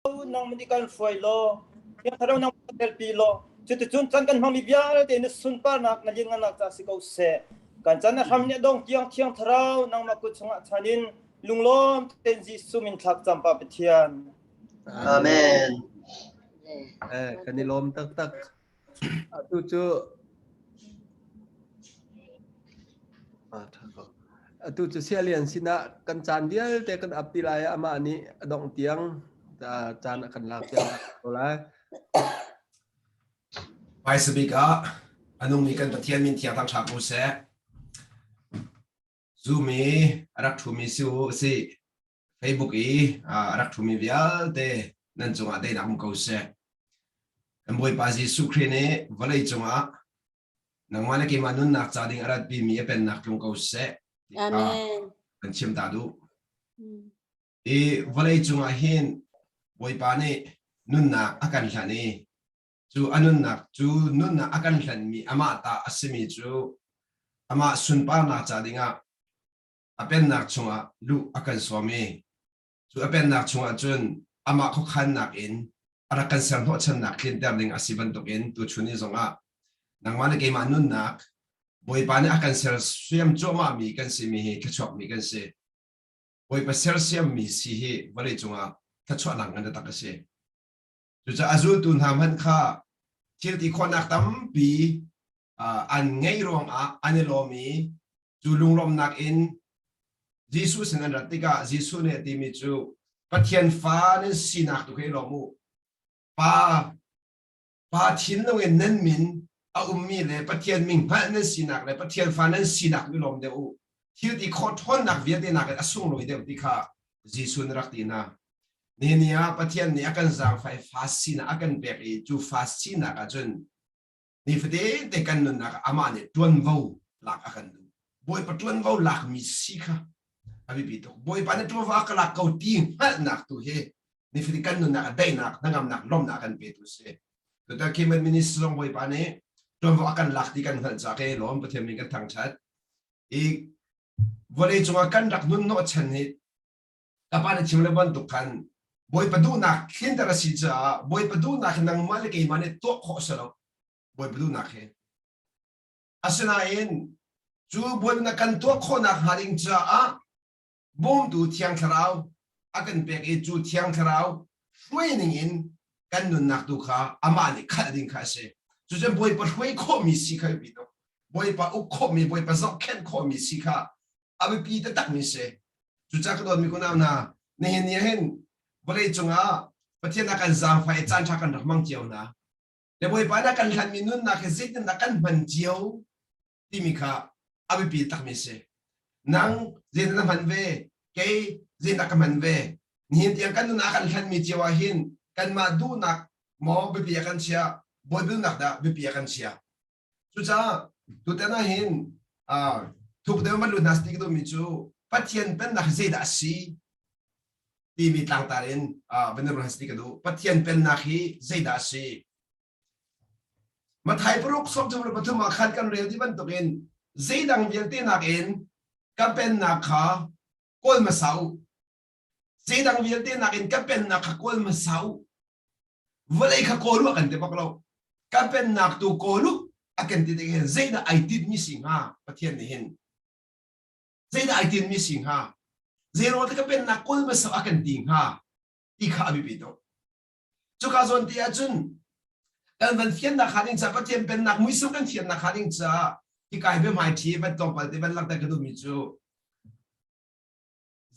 Nangmah nih kan hruai law, Thiang Thlarau nangmah kan telpi law, cuticun caan kan hmangmi vialte na sunparnak na lianngannak ca si ko seh. Kan caan a hram nih a dong tiang Thiang Thlarau nangmah kut chungah chan in lunglawm tein Jesuh min thlak cam Pa Pathian. Amen. Eh, kan i lawm taktak. Atu cu Atu cu Sialian sinah kan caan vialte kan ap ti lai amah nih a dongh tiang caan a kan lak tiang ko lai. Hmaisa bik ah a nungmi kan Pathian min thiang thangṭhat ko seh. Zoom i a rak ṭhumi si u sih. Facebook i a rak ṭhumi vialte nan cungah daihnak um ko seh. Kan Bawipa Jesuh Khrih nih vawlei cungah nangmah le keimah nunnak ca ding a ratpimi a pennak tlung ko seh ti kha kan chim ta duh. I vawlei cungah hin Bawipa nih nunnak a kan hlanh i cu a nunnak cu nunnak a kan hlanhmi amah ta a simi cu amah sunparnak ca dingah a pennak chungah luh a kan sawm i cu a pennak chungah cun amah khuakhannak in a rak kan ser hnawhchannak tlinter ding a si bantukin tuchun ni zongah nangmah le keimah nunnak Bawipa nih a kan sersiam cuahmahmi kan simi hi thluachuakmi kan si. Bawipa sersiammi si hi vawlei cungah thluachuahnak ngan taktak a si. Cucaah a zultu hna hmanh kha thil ti khawhnak tampi an ngeih ruangah an i lawm i cu lunglawmhnak in Jesuh sin an rat tikah Jesuh nih a timi cu Pathian fa nan sinak tu khi i lawm u. Pa pa thinlung in nan min a ummi le Pathian min hngalh nan sinak le Pathian fa nan sinak i lawm deuh u. Thil ti khawh ṭhawnnak vialte nakin a sunglawi deuh ti kha Jesuh nih rak ti hna. Nihin ni ah Pathian nih a kan zaangfah i fa sinak a kan pek i cu fa sinak ahcun nifatin te kan nunnak ah amah nih ṭuanvo lak a kan duh. Bawipa ṭuanvo lakmi si kha a biapi tuk. Bawipa nih ṭuanvo a ka lak ko ti hngalhnak tu hi nifatin kan nunnak ah daihnak, hnangamnak, lawmhnak a kan petu a si. Tutan Cayman Minister zong Bawipa nih ṭuanvo a kan lak ti kan hngalh caah ke lawm Pathian min kan thangṭhat. I vawlei cungah kan rak nun hnawhchan hi ka pa na chim le bantuk khan Bawipa duhnak tlinter a si caah Bawipa duhnak hi nangmah le keimah nih tuah khawh a si lo Bawipa duhnak hi asinain cu Bawipa na kan tuah khawhnak hnga ding caah bawmtu Thiang Thlarau a kan pek i cu Thiang Thlarau hruai ning in kan nunnak tu kha amah nih khalh ding kha a si cucun Bawipa hruai khawhmi si kha biapi tuk Bawipa uk khawhmi Bawipa zohkhenh khawhmi si kha a biapi taktakmi si. Cucaah ka dawtmi kunau hna, nihin ni hin vawlei cungah Pathian a kan zaangfah i caan ṭha kan rak hmang cio hna. Le Bawipa nih a kan hlanmi nunnak hi zeitindah kan hman cio timi kha a biapi takmi si. Nang zeitin na hman ve, kei zeitindah ka hman ve. Nihin tiang kan nunnak a kan hlanmi cio ah hin kanmah duhnak maw biapi ah kan chiah, Bawi duhnak dah biapi ah kan chiah. Cucaah tutan ah hin thuk deuh van lut hna ti ka duhmi cu Pathian pennak hi zeidah a si timi tlangtar in van i ruah ti ka duh. Pathian pennak hi zeidah a si? Mathai paruk 33 ah khan kan rel ti bantukin zeidang vialte nakin ka pennak kha kawl hmasa u. Zeidang vialte nakin ka pennak kha kawl hmasa u. Vawlei kha kawl u a kan ti bak lo. Ka pennak tu kawl u a kan ti tik hin zeidah ai tinhmi si hnga Pathian nih hin zeidah ai tinhmi si hnga zeiruang ka pennak kawl hmasa a kan ti hnga ti kha a biapi tuk. Cuka zawn te ahcun kan van fiannak hnga ding caah Pathian pennak muisam kan fiannak hnga ding caah hika hi biahmaiṭhi van tlawmpal te van langhter ka duhmi cu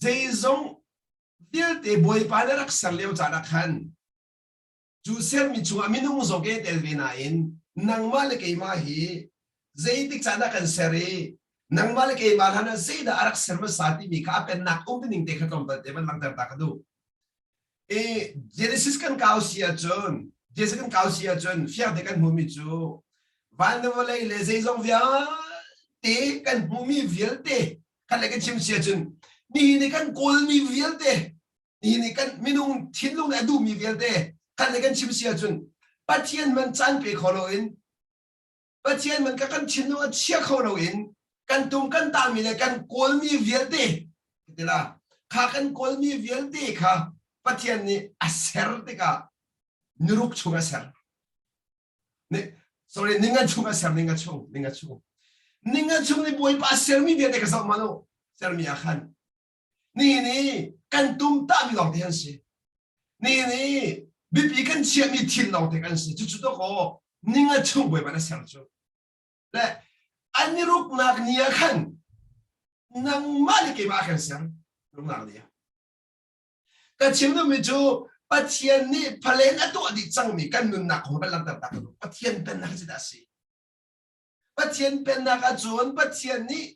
zeizong vialte Bawipa nih rak ser lio caan ah khan cu sermi chungah minung zong ke tel ve nain nangmah le keimah hi zeitik caan ah kan ser i nangmah le keimah hlan ah zeidah a rak ser hmasa timi kha a pennak um ning te kha tlawmpal te van langhter ta ka duh. I Genesis kan kau si ahcun Genesis kan kau si ahcun fiang te kan hmuhmi cu van le vawlei le zeizong vialte kan hmuhmi vialte khat le kan chim si ahcun nihin i kan kawlmi vialte nihin i kan minung thinlung nih a duhmi vialte khat le kan chim si ahcun Pathian man caan pe kho loin Pathian man ka kan thinlung a chia kho loin kan tum kan tami le kan kawlmi vialte tila kha kan kawlmi vialte kha. Pathian nih a ser tikah niruk chung a ser. Ni, sorry, ninga chung a ser, ninga chung, ninga chung. Ninga chung nih Bawipa sermi vialte ka zoh manu, sermi ah khan. Ni ni kan tum tami lawng te an si. Ni ni bipi kan chiahmi thil lawng te kan si. Cucu to ko ninga chung Bawipa na ser cu. Le an niruknak ni ah khan nangmah le keimah kan ser. Ruknak ni ah. Ka chim duhmi cu Pathian nih phalen a tuah dih cangmi kan nunnak kong kan langhter ta ka duh. Pathian pennak cu dah a si? Pathian pennak ahcun Pathian nih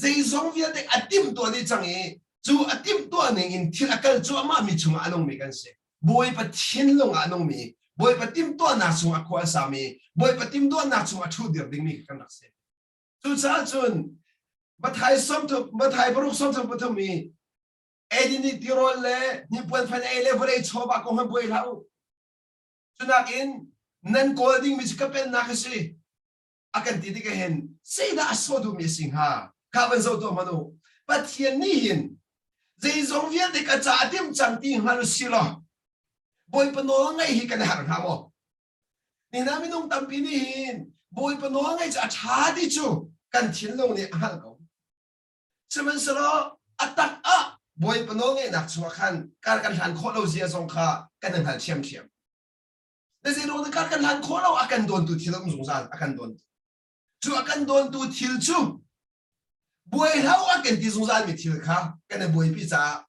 zeizong vialte a timhtuah dih cang i cu a timhtuah ning in thil a kal cuahmah mi chungah a nungmi kan si. Bawipa thinlung ah a nungmi, Bawipa timhtuahnak chungah khua a sami, Bawipa timhtuahnak chungah ṭhu dir dingmi kan rak si. Cucaah cun Mathai sawmthum Mathai paruk 33 i eidin i tirawl le hnipuan fan ei le vawlei chawva kong han buai hlah u. Cunak in nan kawl dingmi cu ka pennak a si. A kan ti tik hin zeidah a sawh duhmi a si hnga? Kha van zoh tuah hmanh u. Pathian nih hin zeizong vialte ka ca a timh cang ti hngal u si law Bawipa nawl ngaih hi kan i harh hnga maw? Nina minung tampi nih hin Bawipa nawl ngaih cu a ṭha ti cu kan thinlung nih a hngalh ko. Sihmanhsehlaw a tak ah Bawipa nawl ngaihnak chungah khan kar kan hlan khawh lo zia zong kha kan i hngal ṭhiamṭhiam. Na zeiruang dah kar kan hlan khawh lo a kan dawntu thil a um zungzal a kan dawntu. Cu a kan dawntu thil cu buai hlah a kan ti zungzal mi thil kha kan i buaipi caah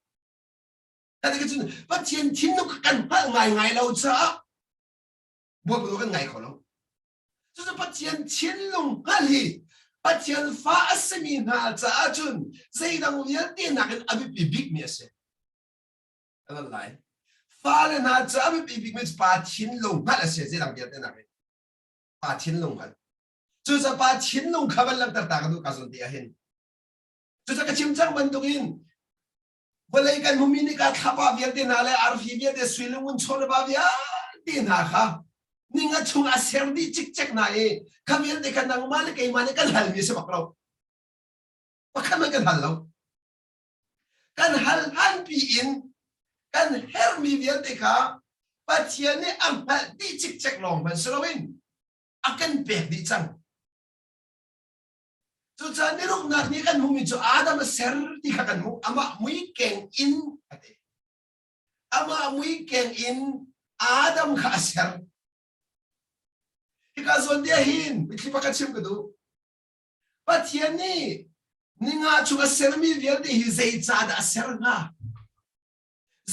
kan i cun Pathian thinlung kha kan hngalh ngaingai lo caah Bawipa kan ngai kho lo. Cucu Pathian thinlung hngalh hi Pathian fa a simi hna caah cun zeidang vialte nakin a biapi bikmi a si. Kan lai. Fale hna caah a biapi bikmi cu pa thinlung hngalh a si zeidang vialte nakin. Pa thinlung hngalh. Cucaah pa thinlung kha van langhter ta ka duh ka zawn te ah hin. Cucaah ka chim cang bantukin vawlei kan hmumi nih ka thlapa vialte hna le arfi vialte sui le ngun chaw le va vialte hna kha ninga chung a ser dih cikcek hna i kha vialte kha nangmah le keimah nih kan halmi a si bak lo pakhat man kan hal lo kan hal hlanpi in kan hermi vialte kha Pathian nih a hngalh dih cikcek lawng hmanh si loin a kan pek dih cang Cucaah niruknak nih kan hmuhmi cu Adam a ser ti kha kan hmuh. Amah mui keng in a ti. Amah mui keng in Adam kha a ser. Hika zawn te hin mitthli pakhat chim ka duh. Pathian nih ninga chung a sermi vialte hi zeicah dah a ser hnga?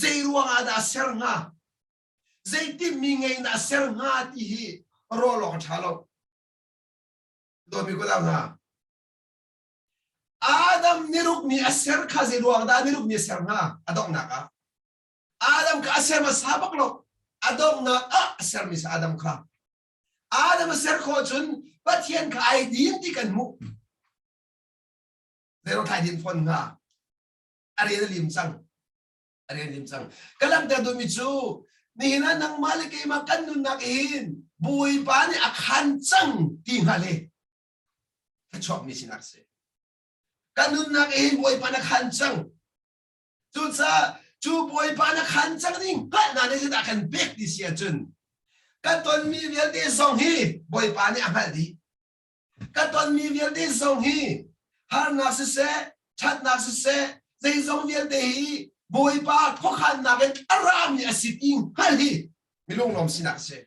Zei ruangah dah a ser hnga? Zeitin mi ngei in dah a ser hnga ti hi ruah awk a ṭha lo. Dawtmi kutau hna, Adam niruk ni a ser kha zei ruang dah niruk ni a ser hnga? A donghnak ah. Adam kha a ser hmasa bak lo. A donghnak ah a sermi si Adam kha. Adam a ser khawh cun Pathian kha ai din ti kan hmuh. Zei thai din fawn hnga? A rian a lim cang. A rian lim cang. Ka langhter duhmi cu nihin ah nangmah le keimah kan nunnak hin Bawipa nih a khan cang ti hngal hi thluachuakmi sinak si. Kan nunnak hin Bawipa na khan cang. Cucaah cu Bawipa na khan cang ding hngalhnak nih zeidah kan pek ti si ahcun kan tonmi vialte zong hi Bawipa nih a hngalh dih. Ka tonmi vialte zong hi harnak siseh, ṭhatnak siseh, zeizong vialte hi Bawipa khuakhannak in a rami a si ti hngalh hi milunglawm sinak a si.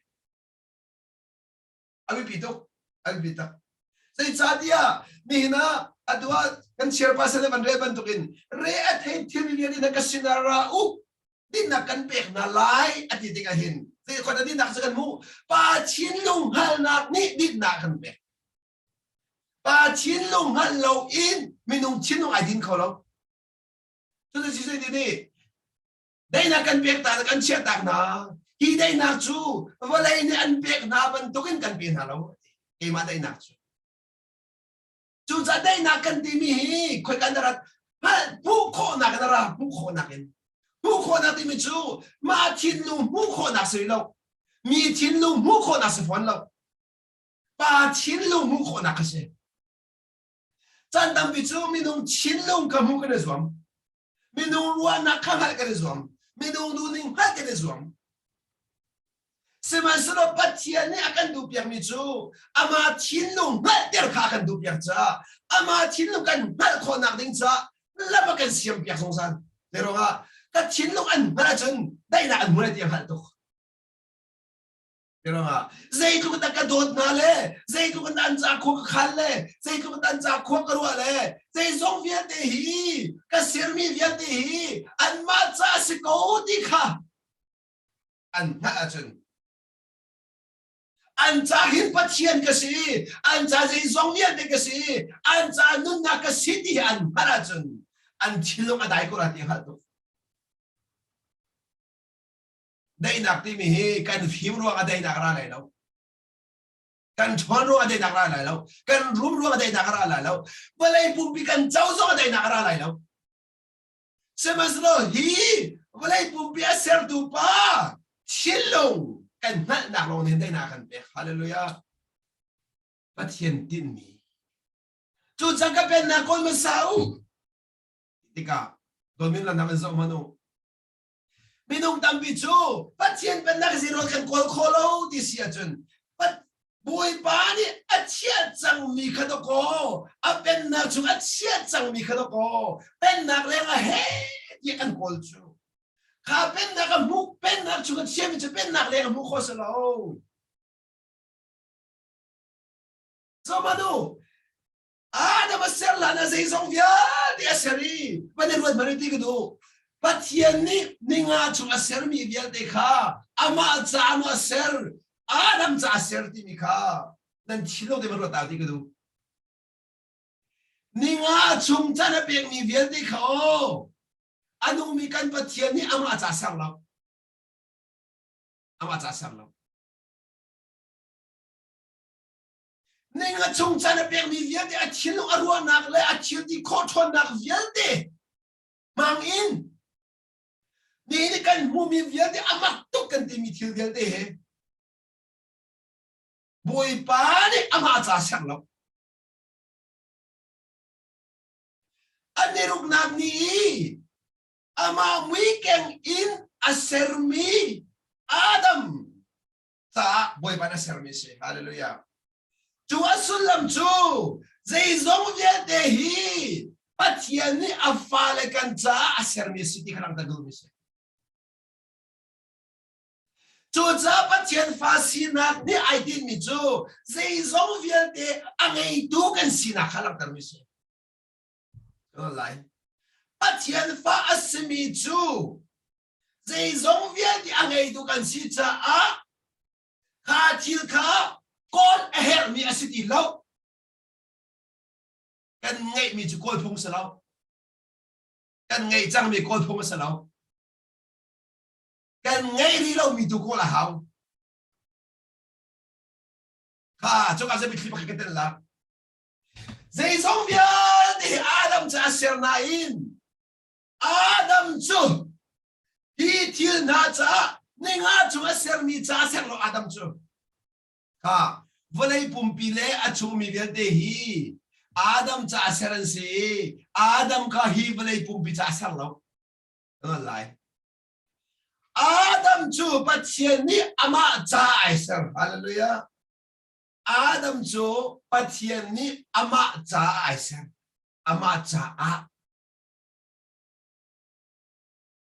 A biapi tuk, a biapi tak. Zeicahtiah nihin ah atu ah kan chairperson nih van rel bantukin re a thei thil vialte hna ka sinah ra u dinnak kan pek hna lai a ti tikah hin zei khon a dinnak cu kan hmuh pa thinlung hngalhnak nih dinnak kan pek pa thinlung hngalh lo in minung thinlung ai din kho lo cucu Jesuh nih nih daihnak kan pek ta kan chiah tak hna hi daihnak cu vawlei nih an pek hna bantukin kan pe hna lo keimah daihnak cu Cucaah daihnak kan timi hi khoika na rat hmuh khawhnak in a ra hmuh khawhnak in hmuh khawhnak timi cu mah thinlung hmuh khawhnak si lo mi thinlung hmuh khawhnak si fawn lo pa thinlung hmuh khawhnak a si caan tampi cu minung thinlung ka hmuh kan i zuam minung ruahnak kha hngalh kan i zuam. Minung duhning hngalh kan i zuam. Sihmanhsehlaw Pathian nih a kan duhpiakmi cu amah thinlung hngalhter kha a kan duhpiak caah amah thinlung kan hngalh khawhnak ding caah lam a kan siampiak zungzal. Zeiruangah ka thinlung an hngalh ahcun daihnak an hmu lai ti a hngalh tuk. Zeiruangah zeitluk in ka dawt hna le zeitluk in an ca khua ka khal le zeitluk in an ca khua ka ruah le zeizong vialte hi ka sermi vialte hi anmah ca si ko ti kha an hngalh ahcun an ca hin Pathian ka si an ca zeizong vialte ka si an ca nunnak ka si ti hi an hngalh ahcun an thinlung a dai ko la ti hngalh tuk. Daihnak timi hi kan fim ruang ah daihnak a ra lai lo. Kan ṭhawn ruang ah daihnak a ra lai lo. Kan rum ruang ah daihnak a ra lai lo. Vawlei pumpi kan co zong ah daihnak a ra lai lo. Sihmanhsehlaw hi vawlei pumpi a sertu pa thinlung kan hngalhnak lawng nih daihnak a kan pek. Hallelujah. Pathian tinhmi. Cucang ka pennak kawl hmasa u. Tikah dawtmi lam in zoh hmanh u. Minung tampi cu Pathian pennak zero kan kawl kho lo ti si ahcun Bawipa nih a chiah cangmi kha dawkaw a pennak chung a chiah cangmi kha dawkaw pennak leng ah he tiah kan kawl cu kha pennak a hmuh pennak chung a chiami cu pennak leng a hmuh kho si lo. Zomanu Adam a ser hlan ah zeizong vialte a ser i van i ruat hmanh ti ka duh. Pathian nih ninga chung a sermi vialte kha amah ca maw a ser, Adam ca a ser timi kha nan thinlung te van ruat ta ti ka duh. Ninga chung can a pekmi vialte kha aw a nungmi kan Pathian nih amah ca ser lo. Amah ca ser lo. Ning a chung caan a pekmi vialte a thinlung a ruahnak le a thil ti khawh ṭhawnnak vialte hmang in nihin i kan hmuhmi vialte a mak tuk kan timi thil vialte he Bawipa nih amah ca ser lo. An i ruknak ni i amah muikeng in a sermi Adam caah Bawipa na sermi si. Hallelujah. Cu a sullam cu zeizong vialte hi Pathian nih a fale kan caah a sermi si ti kha langhter duhmi si. Cucaah Pathian fa sinak nih ai tinhmi cu zeizong vialte a ngeitu kan sinak kha langhtermi si. Lai. Pathian fa a simi cu zeizong vialte a ngeitu kan si caah kha thil kha kawl a herhmi a si ti lo. Kan ngeihmi cu kawl phung si lo. Kan ngeih cangmi kawl phung a si lo. Kan ngeih rih lomi tu kawl a hau. Kha cuka cu mitthli pakhat ka tel la. Zeizong vialte hi Adam cu a ser nain Adam cu hi thil hna caah ninga chung a sermi ca ser lo Adam cu kha vawlei pumpi le a chungmi vialte hi Adam ca ser an si i Adam kha hi vawlei pumpi ca ser lo lai Adam cu Pathian nih amah ca ai ser hallelujah Adam cu Pathian nih amah ca ai ser amah caah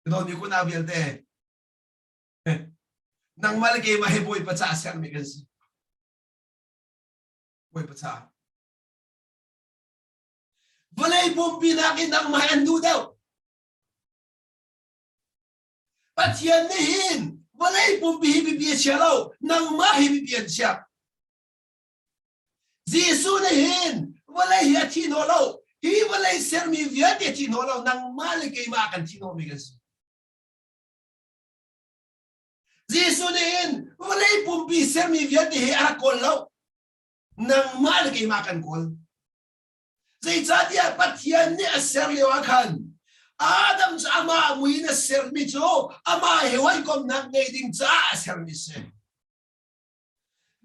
Dawmi kunau vialte nangmah le keimah hi Bawipa caah sermi kan si. Bawipa caah. Vawlei pumpi nakin nangmah an duh deuh. Pathian nih hin vawlei pumpi hi biapi a chia lo, nangmah hi biapi an chia. Jesuh nih hin vawlei hi a thi hnawh lo. Hi vawlei sermi vialte a thi hnawh lo. Nangmah le keimah kan thi hnawhmi kan si. Jesuh nih hin vawlei pumpi sermi vialte hi a rak kawl lo. Nangmah le keimah kan kawl. Zeicahtiah Pathian nih a ser lio ah khan Adam cu amah mui in a sermi cu amah he hawikomhnak ngei ding caah a sermi si.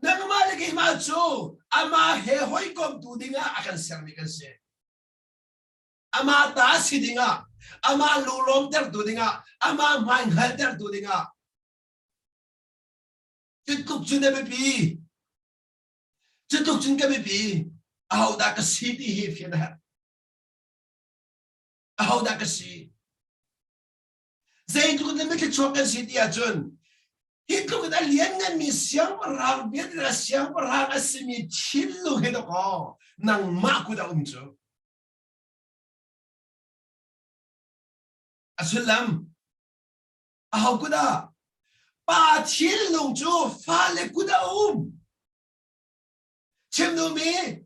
Nangmah le keimah cu amah he hawikomtu dingah a kan sermi kan si. Amah ta si dingah, amah lunglawmtertu dingah, amah hmai hngaltertu dingah. Cutluk cun a biapi. Cutluk cun ka biapi. Ahodah ka si ti hi fian a herh. Ahodah ka si? Zeitluk in mithlichuak kan si ti ahcun hi tluk in a liannganmi siangpahrang biadira siangpahrang a simi thinlung hi dawkaw nangmah kut a um cu. A sullam aho kut ah? Pa thinlung cu fale kut a um. Chim duhmi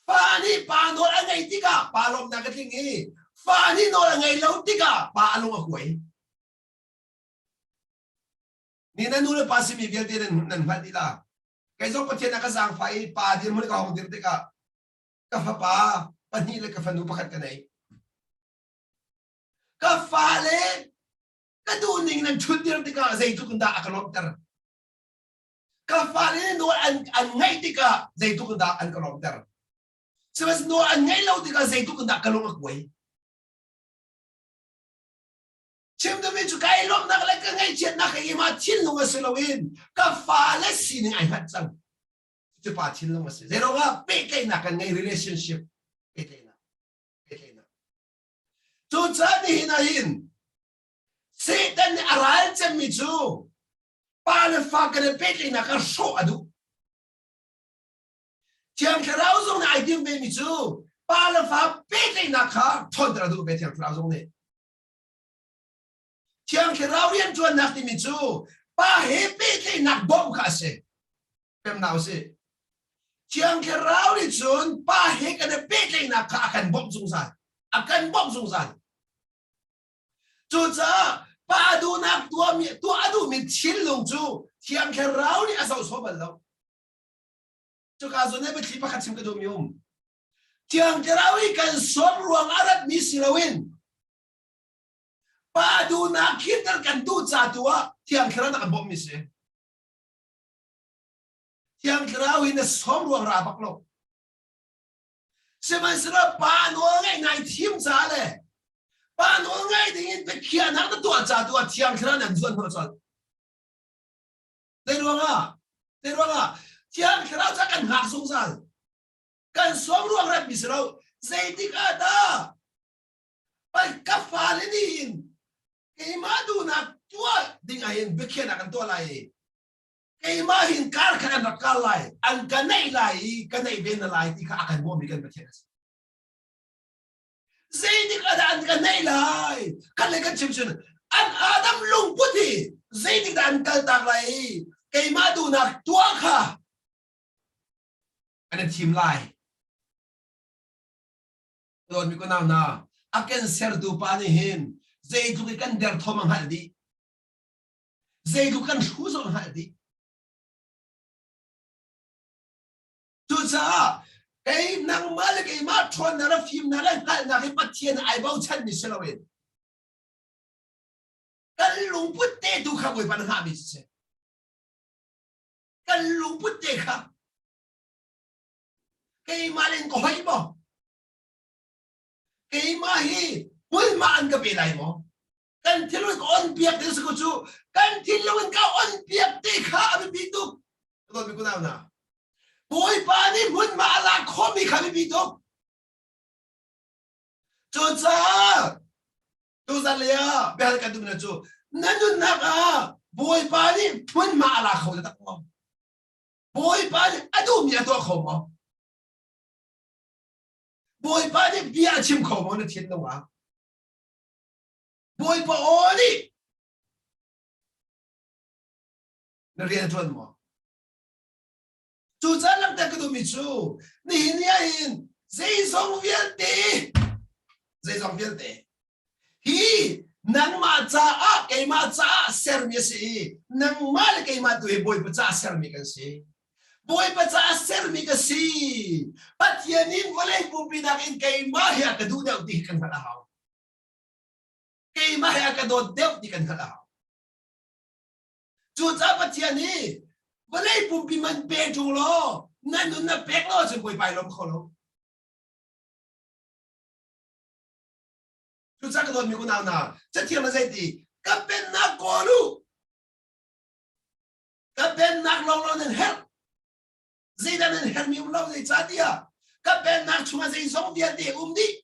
Fa nih pa nawl a ngeih tikah pa lawmhnak a tling i fa nih nawl a ngeih lo tikah pa a lung a kuai. Ni na nu le pa simi vialte nan nan hngalh dih la. Kei zong Pathian a ka zaangfah i pa dirhmun ka hong dir tikah ka fapa pahnih le ka fanu pakhat ka nei. Ka fale ka duhning nan ṭhut dir tikah zeitluk in dah a ka lawmhter. Ka fale nih nawl an, an ngaih tikah zeitluk in dah an ka lawmhter. Sihmanhsehlaw nawl an ngaih lo tikah zeitluk in dah ka lung a kuai. Chim duhmi cu kai lawmhnak le ka ngaihchiatnak hi keimah thinlung a si loin ka fale sining ai hngat cang. Cu pa thinlung a si. Zeiruangah pehtlaihnak kan ngei relationship pehtlaihnak pehtlaihnak. Cucaah nihin ah hin Satan nih a ral cemmi cu pa le fa kan i pehtlaihnak ah hrawh a duh. Thiang Thlarau zong nih ai tim vemi cu pa le fa pehtlaihnak kha ṭhawnter a duh ve Thiang Thlarau zong nih. Thiang Thlarau rianṭuannak timi cu pa he pehtlaihnak bawmh kha a si. Pemnak a si. Thiang Thlarau nih cun pa he kan i pehtlaihnak kha a kan bawmh zungzal. A kan bawmh zungzal. Cucaah pa duhnak tuahmi tuah a duhmi thinlung cu Thiang Thlarau nih a zohsawh bal lo. Cuka zawn ah biathli pakhat chim ka duhmi um. Thiang Thlarau i kan sawm ruang a ratmi si loin pa duhnak khiter kan duh ca tu ah Thiang Thlarau na kan bawmhmi si. Thiang Thlarau hi na sawm ruang ra bak lo. Sihmanhsehlaw pa nawl ngaih nai thim ca le pa nawl ngaih ding in biakhiahnak na tuah ca tu ah Thiang Thlarau nan zuan hnawh colh. Zei ruangah? Zei ruangah? Thiang Thlarau ca kan hngak zungzal. Kan sawm ruang ratmi si lo. Zeitik ah dah ka fale nih hin keimah duhnak tuah ding ah hin biakhiahnak an tuah lai i keimah hin kar khat an rak kar lai an ka neih lai i ka neih ve na lai ti kha a kan bawmmi kan Pathian a si zeitik ah dah an ka neih lai kan le kan chim cun an Adam lungput hi zeitik dah an kaltak lai i keimah duhnak tuah kha an i thim lai Dawtmi ko nau hna a kan sertu pa nih hin zeitluk i kan derthawm a hngalh dih Zeitluk kan hru zong hngalh dih. Cucaah kei nangmah le keimah ṭhawnnak le fimnak le hngalhnak hi Pathian ai bochanmi si loin kan lungput te tu kha Bawipa na hngahmi si. Kan lungput te kha keimah len ka hoih maw? Keimah hi hmunhma an ka pe lai maw? Kan thinlung ka on piak ti ko cu kan thinlung in ka on piak ti kha a biapi tuk. Dawtmi kunau hna. Bawipa nih hmunhma a lak khawhmi kha biapi tuk. Cucaah tuzan lei ah biahal kan duhmi cu na nunnak ah Bawipa nih hmunhma a la kho taktak maw? Bawipa nih a duhmi a tuah kho maw? Bawipa nih bia a chim kho maw na thinlung ah? Bawipa aw nih na rian a ṭuan maw? Cucaah langhter ka duhmi cu nihin ni ah hin zeizong vialte zeizong vialte hi nangmah caah keimah caah sermi a si i nangmah le keimah tu hi Bawipa caah sermi kan si. Bawipa caah sermi ka si. Pathian in vawlei pumpi nakin keimah hi a ka duh deuh ti hi kan hngalh a hau. Keimah hi a ka dawt deuh ti kan hngalh a hau. Cucaah Pathian hi vawlei pumpi man pe ṭung law na nun na pek lo ahcun Bawipa i lawm kho lo. Cucaah ka dawtmi unau hna, Cathiang na zeiti ka pennak kawl u. Ka pennak lawnglawng nan herh. Zeidah nan herhmi um lo zeicahtiah ka pennak chungah zeizong vialte um dih.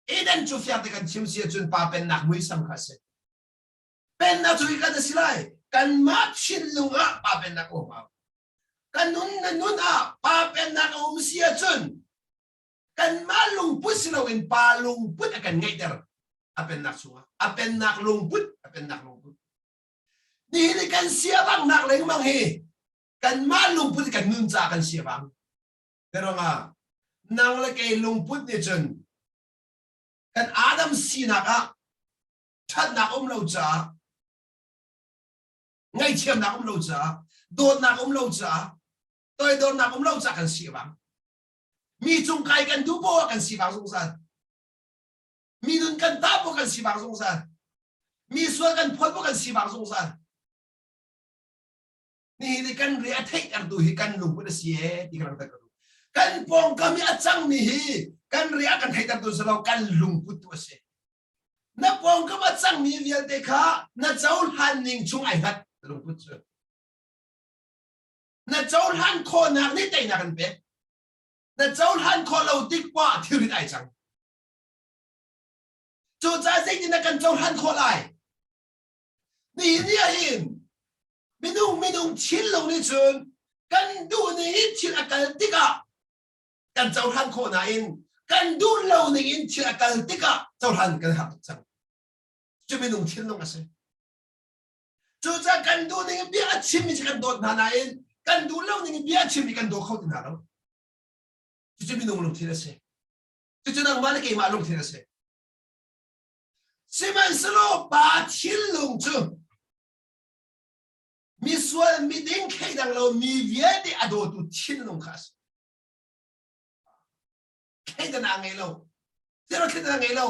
Eden cu fiang te kan chim si ahcun pa pennak muisam kha a si. Pennak cu kan a si lai. Kanmah thinlung ah pa pennak a um hau. Kan nun na nun ah pa pennak a um si ahcun kanmah lungput si loin pa lungput a kan ngeihter a pennak chungah. A pennak lungput, a pennak lungput. Nihin i kan siavangnak lengmang hi kanmah lungput kan nun caah kan siavang. Teranga nang le kei lungput nih cun kan Adam sinak ah ṭhatnak um lo caah ngaihthiamnak um lo caah dawtnak um lo caah toidornak um lo caah kan sivang. Mi cung kai kan duh poah kan sivang zungzal. Mi nun kan tah poah kan sivang zungzal. Mi sual kan phawt poah kan sivang zungzal. Nihin i kan re a theihtertu hi kan lungput a si ee ti kan rak kan pawngkam i a cangmi hi kan re a kan theihtertu si lo kan lungput tu a si. Na pawngkam a cangmi vialte kha na cohlan ning chung ai hngat lungput cu. Na cohlan khawhnak nih teinak an pek. Na cohlan khawh lo tik poah thilrit ai cang. Cucaah zeitin na kan cohlan khawh lai? Nihin ni ah hin minung minung thinlung nih cun kan duh ning in thil a kal tikah kan cohlan khawh nain kan duh lo ning in thil a kal tikah cohlan kan har tuk cang. Cu minung thinlung a si. Cucaah kan duh ning in bia a chimmi cu kan dawt hna nain kan duh lo ning in bia a chimmi kan daw kho ti hna lo. Cucu minung lungthin a si. Cucu nangmah le keimah lungthin a si. Sihmanhsehlaw pa thinlung cu misual miding thleidang lo mi vialte a dawtu thinlung kha a si. Thleidan a ngei lo. Zero thleidan a ngei lo.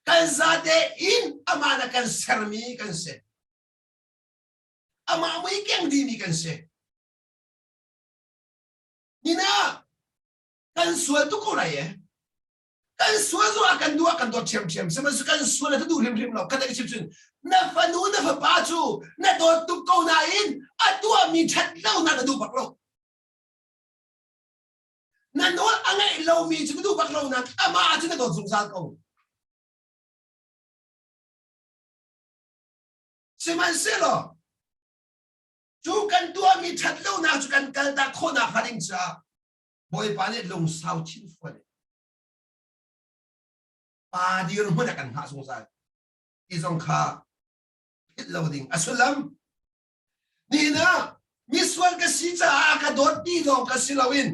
Kan zate in amah na kan sermi kan si. Amah mui keng dimi kan si. Nina kan sual tuk ko lai e. Kan sual zong ah kan duh ah kan dawt ṭhiamṭhiam. Sihmanhsehlaw kan sual a duh hrimhrim lo. Khat ka chim cun na fanu na fapa cu na dawt tuk ko nain a tuahmi ṭhat lonak na duh bak lo. Na nawl a ngaih lomi cu na duh bak lo nain amah cu na dawt zungzal ko. Sihmanhsehlaw cu kan tuahmi ṭhat lonak cu kan kaltak khawhnak hnga ding caah Bawipa nih lungsau thinfual in pa dirhmun a kan hngah zungzal ti zong kha philh lo ding a sullam. Nihin ah misual ka si caah ka dawt ti lawng ka si loin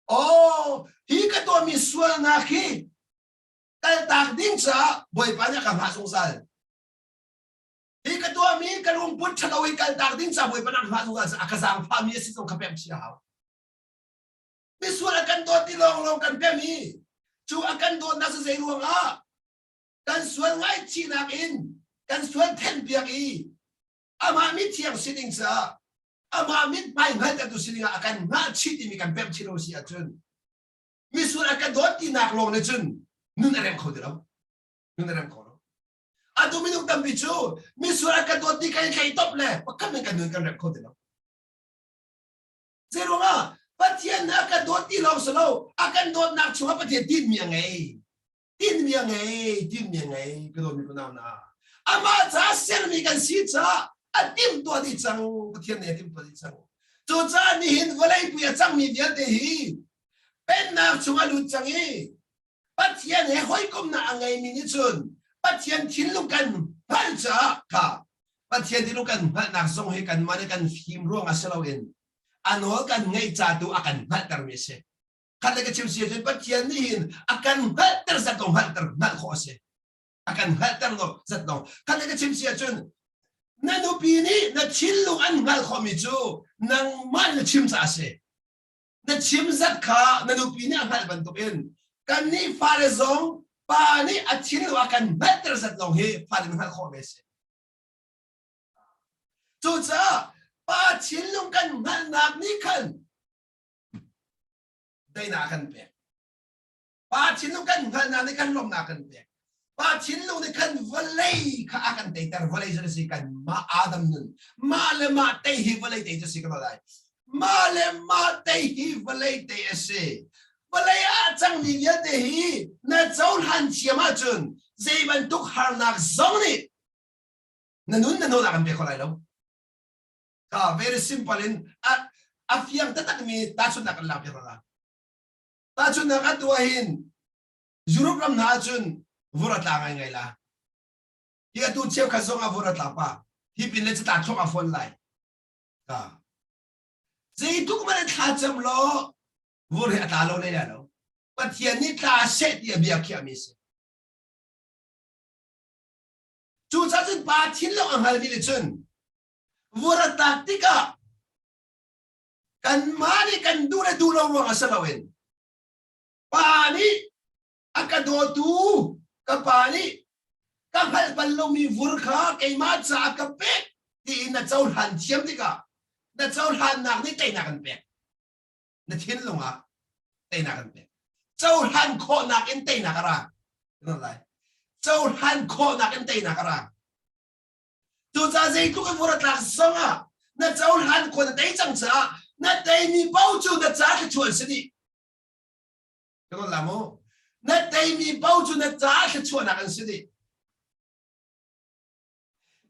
oh hi ka tuahmi sualnak hi kaltak ding caah Bawipa nih a ka hngah zungzal. Hi ka tuahmi ka lungput ṭhalo hi kaltak ding caah Bawipa nih a ka hngah zungzal a ka zaangfahmi a si zong kha pemh chih a hau. Misual a kan dawt ti lawnglawng kan pem i cu a kan dawtnak cu zei ruangah kan sual ngaihchihnak in kan sual thenhpiak i amah mithiang si ding caah amah mithmai hngaltertu si dingah a kan hngahchih timi kan pemh chih lo si ahcun misual a ka dawt tinak lawng nih cun nun a rem kho ti lo nun a rem kho lo atu minung tampi cu misual a ka dawt ti kan i thlei top le pakhat men kan nun kan rem kho ti lo. Zeiruangah Pathian a kan dawt ti lawng si lo, a kan dawtnak chungah Pathian tinhmi a ngei. Tinhmi a ngei, tinhmi a ngei, ka dawtmi kunau hna. Amah caah sermi kan si caah a timhtuah dih cang, Pathian nih a timhtuah dih cang. Cucaah nihin vawlei pui a cangmi vialte hi pennak chungah lut cang i Pathian he hawikomhnak a ngeimi nih cun Pathian thinlung kan hngalh caah kha Pathian thinlung kan hngalhnak zong hi kanmah nih kan fim ruangah si loin a nawl kan ngeih ca tu a kan hngalhtermi a si. Khat le ka chim si ahcun Pathian nih hin a kan hngalhter zat lawng hngalhter hngalh khawh a si. A kan hngalhter lo zat lawng. Khat le ka chim si ahcun na nupi nih na thinlung an hngalh khawhmi cu nangmah na chim caah a si. Na chim zat kha na nupi nih a hngalh bantukin kannih fale zong pa nih a thinlung a kan hngalhter zat lawng hi fale nih hngalh khawh ve a si. Cucaah pa thinlung kan hngalhnak nih khan daihnak a kan pek. Pa thinlung kan hngalhnak nih kan lawmhnak kan pek. Pa thinlung nih khan vawlei kha a kan teiter. Vawlei cu si kan mah Adam nun. Mah le mah tei hi vawlei tei cu si ka lai. Mah le mah tei hi vawlei tei a si. Vawlei ah cangmi vialte hi na cohlan thiam ahcun zei bantuk harnak zong nih na nun na nawl a kan pe kho lai lo. Ka very simple in a a fiang taktakmi tahchunhnak kan lak piak la. Tahchunhnak atu ahhin Europe ram hna ahcun vur a tla ngaingai la. Hi atu cheukhat zong ah vur a tla pa. Hi pin le cu tla thluak a fawn lai. Ka. Zeitluk man in thla cam law vur hi a tla lo le ya lo. Pathian nih tla seh ti a bia khiahmi si. Cucaah cun pa thinlung a hngalmi nih cun vur a tlak tikah kanmah nih kan duh le duh lo ruang ah si loin pa nih a ka dawtu ka pa nih ka hngalh bal lomi vur kha keimah caah ka pek tiin na cohlan thiam tikah na cohlannak nih teinak an pek na thinlung ah teinak an pek cohlan khawhnak in teinak a ra lai cohlan khawhnak in teinak a ra Cucaah zeitluk in vur a tlak zongah na cohlan khua na tei cang caah na teimi paoh cu na ca thluachuah an si dih. Ka la mu. Na teimi paoh cu na ca thluachuahnak an si dih.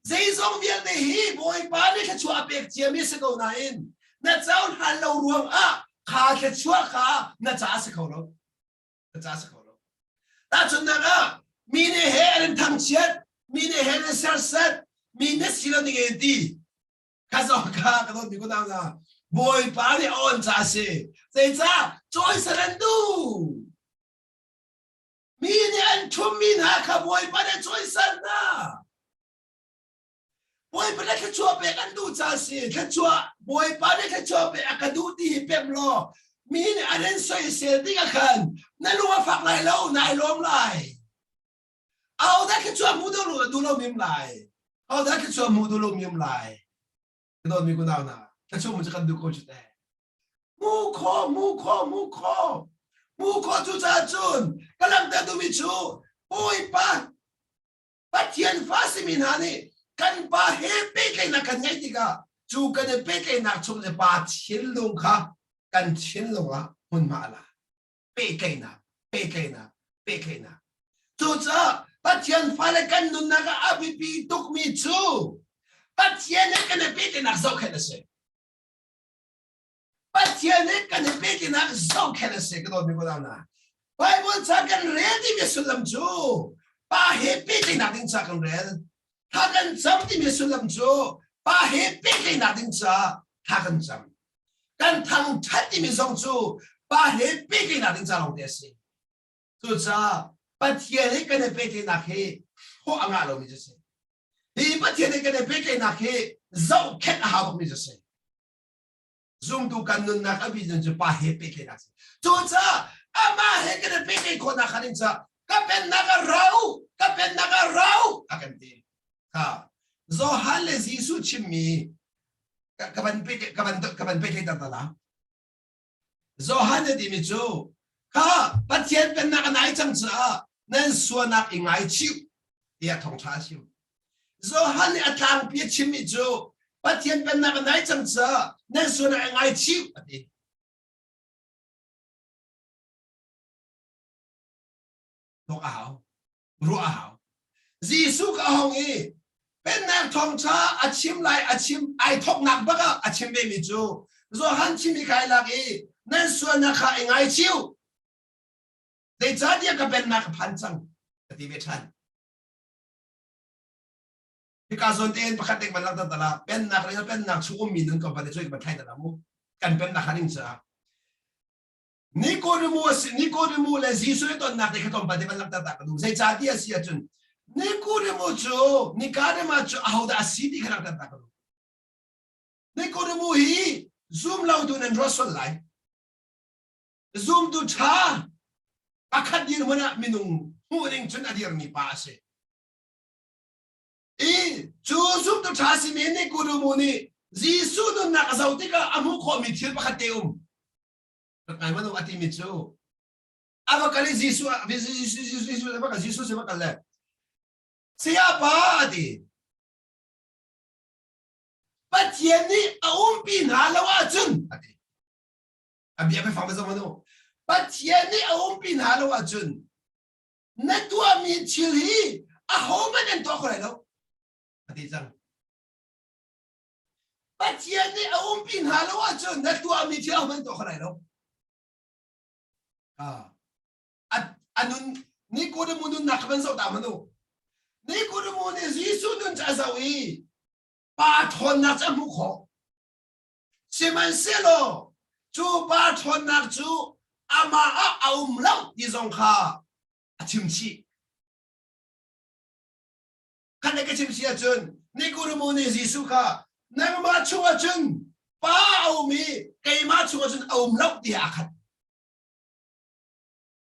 Zeizong vialte hi Bawipa nih thluachuah a pek ciami si ko nain na cohlan lo ruangah kha thluachuah kha na ca a si kho lo. Na ca si kho lo. Tahchunhnak ah mi nih he an in thangchiat, mi nih he an in serset, mi nih si lo ning in ti. Kha zong kha ka dawt mi kunau hna Bawipa nih a on ca a si. Zeicah cawisan an duh. Mi nih an ṭhummi hna kha Bawipa nih a cawisan hna. Bawipa nih thluachuah pek an duh ca si. Thluachuah Bawipa nih thluachuah pek a ka duh ti hi pem law mi nih an in soisel tikah khan na lung a fak lai lo, nai lawm lai. Ahodah thluachuah hmu duh lo duh lo mim lai. Ahodah thluachuah hmu duh lo mim lai. Ka dawtmi kunau hna, thluachuah mu cu kan duh ko cu teh. Mu kho, mu kho, mu kho. Mu kho cu caah cun ka langhter duhmi cu Bawipa Pathian fa simi hna nih kan pa he pehtlaihnak kan ngeih tikah cu kan i pehtlaihnak chung le pa thinlung kha kan thinlung ah hmunhma a la. Pehtlaihnak, pehtlaihnak, pehtlaihnak. Cucaah Pathian fale kan nunnak ah a biapi tukmi cu Pathian he kan i pehtlaihnak zohkhenh a si. Pathian he kan i pehtlaihnak zohkhenh a si ka dawtmi unau hna. Bible ca kan rel timi sullam cu pa he pehtlaihnak ding ca kan rel. Thla kan cam timi sullam cu pa he pehtlaihnak ding ca thla kan cam. Kan thangthat timi zong cu pa he pehtlaihnak ding ca lawngte a si. Cucaah Pathian he kan i pehtlaihnak hi hrawh a ngah lomi cu a si. Hi Pathian he kan i pehtlaihnak hi zohkhenh a hau bakmi cu a si. Zumtu kan nunnak a vision cu pa he pehtlaihnak si. Cucaah amah he kan i pehtlaih khawhnak kha ding caah ka pennak a rau, ka pennak a rau a kan ti. Kha Johan le Jesuh chimmi ka van ka van ka van pehtlaihter ta la. Johan a timi cu kha Pathian pennak a nai cang caah nan sualnak i ngaichih tiah thawngṭha a chim. Johan nih a tlangpi a chimmi cu Pathian pennak a nai cang caah nan sualnak i ngaichih a ti. Tuak a hau. Ruah a hau. Jesuh ka hong i pennak thawngṭha a chim lai a chim ai thawknak bak ah a chim vemi cu Johan chim i kai lak i nan sualnak kha i ngaichih zeicahtiah ka pennak ka phan cang ka ti ve ṭhan. Hika zawn tein pakhat dek van langhter ta la pennak le pennak chung ummi nun ko van i cuai ka van thlai ta la mu kan pennak kha ning caah Nikodemu a si Nikodemu le Jesuh i tonnak te kha tlawmpal te van langhter ta ka duh. Zeicah ti a si ahcun Nikodemu cu Nikodema cu ahodah a si ti kha langhter ta ka duh. Nikodemu hi zum lo tu nan ruat sual lai. Zumtu ṭha pakhat dirhmun ah minung hmuh ding cun a dirmi pa a si. I cu zumtu ṭha simi Nikodemu nih Jesuh nunnak a zoh tikah a hmuh khawhmi thil pakhat te um. Rak ngai manu a timi cu. A va kal i Jesuh Jesuh Jesuh a va kal Jesuh sin va kal le Sayapa a ti. Pathian nih a umpi hna lo ahcun a ti. A bia biafang zong anu. Pathian nih a umpi hna lo ahcun na tuahmi thil hi ahohmanh an tuah kho lai lo a ti cang. Pathian nih a umpi hna lo ahcun na tuahmi thil ahohmanh an tuah kho lai lo. A nun Nikodemu nunnak kha van zoh ta hmanh u. Nikodemu nih Jesuh nun cu a zoh i pa ṭhawnnak cu a hmuh khawh. Sihmanhsehlaw cu pa ṭhawnnak cu amah ah a um lo ti zong kha a chim chih. Khat le ka chim si ahcun Nikodemu nih Jesuh kha nangmah chungah cun pa a um i keimah chungah cun a um lo ti aa khat.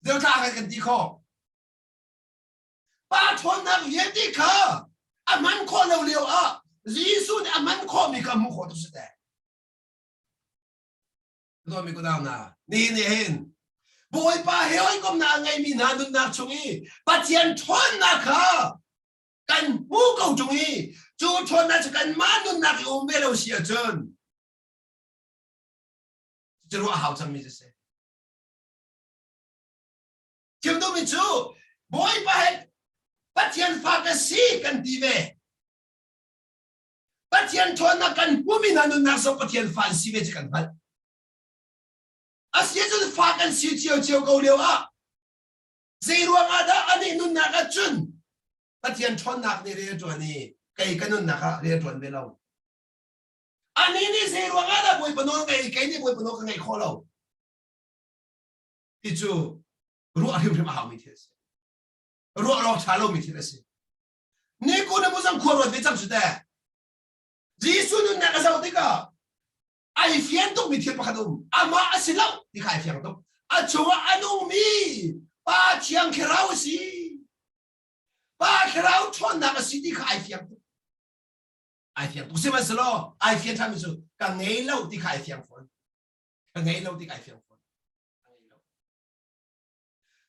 Zeithla kan kan ti khawh. Pa ṭhawnnak vialte kha a hman khawh lo lio ah Jesuh nih a hman khawhmi kha hmuh khawh tu si te. Dawmi ku dau na ni ni hin Bawipa he hawikomnak a ngeimi hna nunnak chung i Pathian ṭhawnnak kha kan hmu ko ṭung i cu ṭhawnnak cu kanmah nunnak i um ve lo si ahcun cu ruah a hau cangmi cu si. Chim duhmi cu Bawipa he Pathian fa ka si kan ti ve. Pathian ṭhawnnak kan hmumi hna nunnak zong Pathian fa an si ve cu kan hngalh. Asi ahcun fa kan si cio ko lio ah zei ruang ah dah anih nunnak ah cun Pathian ṭhawnnak nih rian ṭuan i kei ka nunnak ah rian ṭuan ve lo. Anih nih zei ruang ah dah Bawipa nawl ngei i kei nih Bawipa nawl ka ngeih khawh lo. Ti cu ruah hrimhrim a haumi thil a si. Ruah lawng ṭha lomi thil a si. Niku na muzang khua ruat ve cang cu teh. Jesuh nunnak a zoh tikah ai fian tukmi thil pakhat um. Amah a si lo ti kha ai fiang tuk. A chungah a nungmi Pa Thiang Thlarau a si. Pa Thlarau ṭhawnnak a si ti kha ai fiang tuk. Ai fiang tuk. Sihmanhsehlaw ai fian ṭhanmi cu ka ngei lo ti kha ai fiang fawn. Ka ngei lo ti kha ai fiang fawn.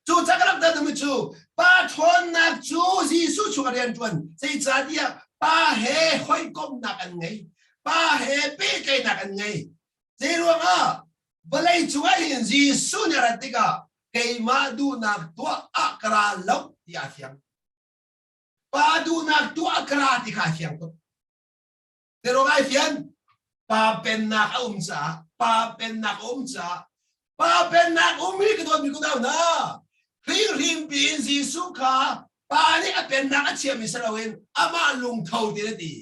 Cu ca ka rak dah cu pa ṭhawnnak cu Jesuh chung a rian ṭuan. Zeicahtiah pa he hawikomhnak an ngei. Pa he pehtlaihnak an ngei. Zeiruangah vawlei cungah hin Jesuh nih a rat tikah keimah duhnak tuah ah ka ra lo ti aa fiang. Pa duhnak tuah ah ka ra ti kha a fiang tuk. Zeiruang ai fian? Pa pennak a um caah, pa pennak a um caah, pa pennak um hi ka dawtmi kunau hna. Hringhrim piin Jesuh kha pa nih a pennak a chiami si loin amah lungtho tin a ti.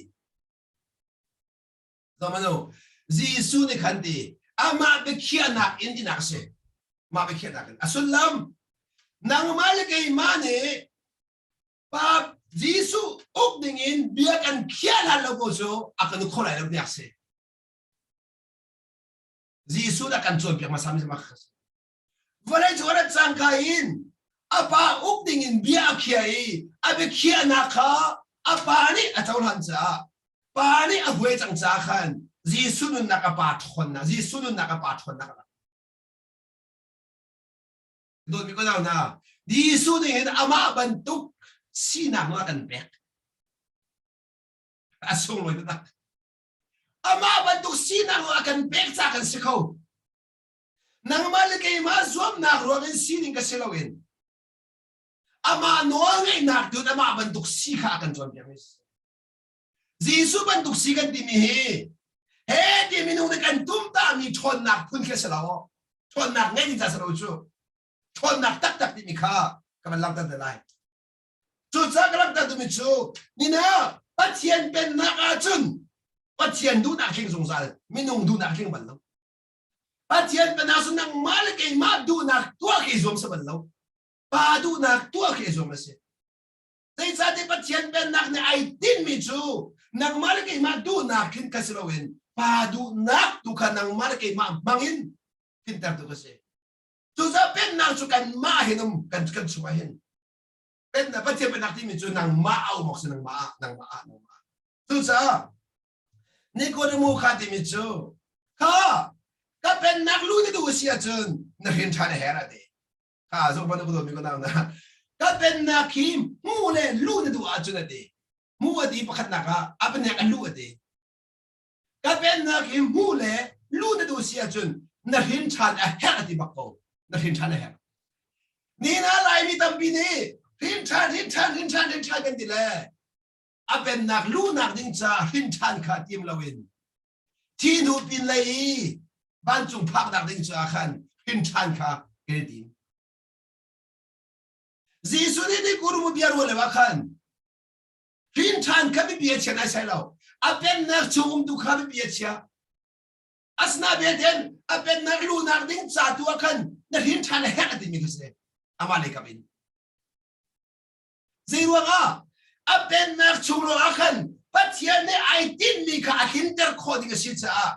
Zamano, Jesuh nih khan ti, amah biakhiahnak in tinak a si. Mah biakhiahnak in. A sullam, nangmah le keimah nih Pa Jesuh uk ding in bia kan khiah hlan lo ko cu a kan kho lai lo tiah si. Jesuh dah kan cawnpiak hmasa mi mak si. Vawlei cu rat cangka in a pa uk ding in bia a khiah i a biakhiahnak kha a pa nih a cohlan caah pa nih a huai cang caah khan Jesuh nunnak a pa ṭhawnnak Jesuh nunnak a pa ṭhawnnak Dawtmi ka nau hna, Jesuh nih hin amah bantuk sinak nawl a kan pek. A sunglawi taktak. Amah bantuk sinak nawl a kan pek ca kan si kho. Nangmah le keimah zuamnak ruang in sining ka si loin amah nawl ngeihnak tu amah bantuk si kha a kan cawnpiak mi si. Jesuh bantuk si kan timi hi he ti minung nih kan tumtahmi ṭhawnnak phun khi a si lo. Ṭhawnnak ngei ding ca si lo cu. Ṭhawnnak taktak timi kha ka van langhter te lai. Cucaah ka langhter timi cu nina Pathian pennak ahcun Pathian duhnak tling zungzal minung duhnak tling bal lo. Pathian pennak cu nangmah le keimah duhnak tuah khi zuam si bal lo. Pa duhnak tuah khi zuam a si. Zeicahtiah Pathian pennak nih ai tinhmi cu nangmah le keimah duhnak khin ka si loin pa duhnak tu kha nangmah le keimah hmangin tlintertu ka si. Cucaah pennak cu kanmah hin um kan kan chungah hin pennak Pathian pennak timi cu nangmah a um awk si nangmah ah nangmah ah nangmah. Cucaah Nikodemu kha timi cu kha ka pennak lu na duh si ahcun na hrin ṭhan a herh a ti. Kha zo ban ko mi ko nang na. Ka pennak hi hmu le lu na duh ahcun a ti. Hmu a ti pakhatnak ah a pennak a lu a ti. Ka pennak hi hmu le lu na duh si ahcun na hrin ṭhan a herh a ti bak ko. Na hrin ṭhan a herh. Ni na Laimi tampi nih hrin ṭhan hrin ṭhan hrin ṭhan hrin ṭhan kan ti le a pennak luhnak ding ca hrin ṭhan kha tim loin thi hnu pin lei i vancung phaknak ding cu ah khan hrin ṭhan kha kan i tim. Jesuh nih Nikodemu bia ruah lio ah khan hrin ṭhan kha biapi a chia nai sai lo. A pennak chung umtu kha biapi a chia. Asinain a pennak luhnak ding ca tu ah khan na hrin ṭhan a herh a timi kha si. Amah lei kap in. Zeiruangah a pennak chung lawng ah khan Pathian nih ai tinhmi kha a tlinter khawh ding a si caah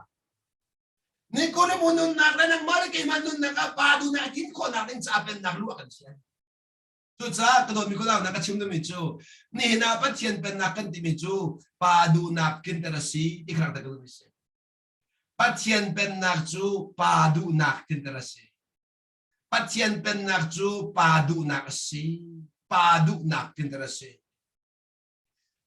Nikodemu nunnak le nangmah le keimah nunnak ah pa duhnak a tlin khawhnak ding caah pennak luh a kan sian. Cucaah ka dawtmi khualau na ka chim duhmi cu nihin ah Pathian pennak kan timi cu pa duhnak tlinter a si ti kha rak ka duhmi si. Pathian pennak cu pa duhnak tlinter a si. Pathian pennak cu pa duhnak a si. Pa duhnak tinter a si.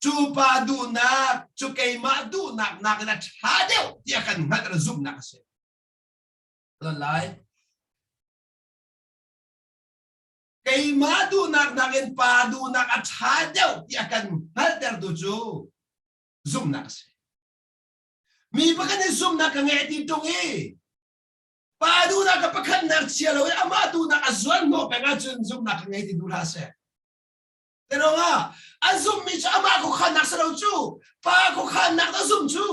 Cu pa duhnak cu keimah duhnak nakin a ṭha deuh tiah kan hngalh le zumhnak a si. Lai. Keimah duhnak nakin pa duhnak a ṭha deuh tiah kan hngalhtertu cu zumhnak a si. Mi pakhat nih zumhnak ka ngei ti ṭung i Pa duhnak ka pakhatnak chia lo i amah duhnak a zuan hnawh peng ahcun zumhnak ka ngei ti duh hlah seh. Terong a zummi cu amah khuakhannak si lo cu pa khuakhannak na zum cu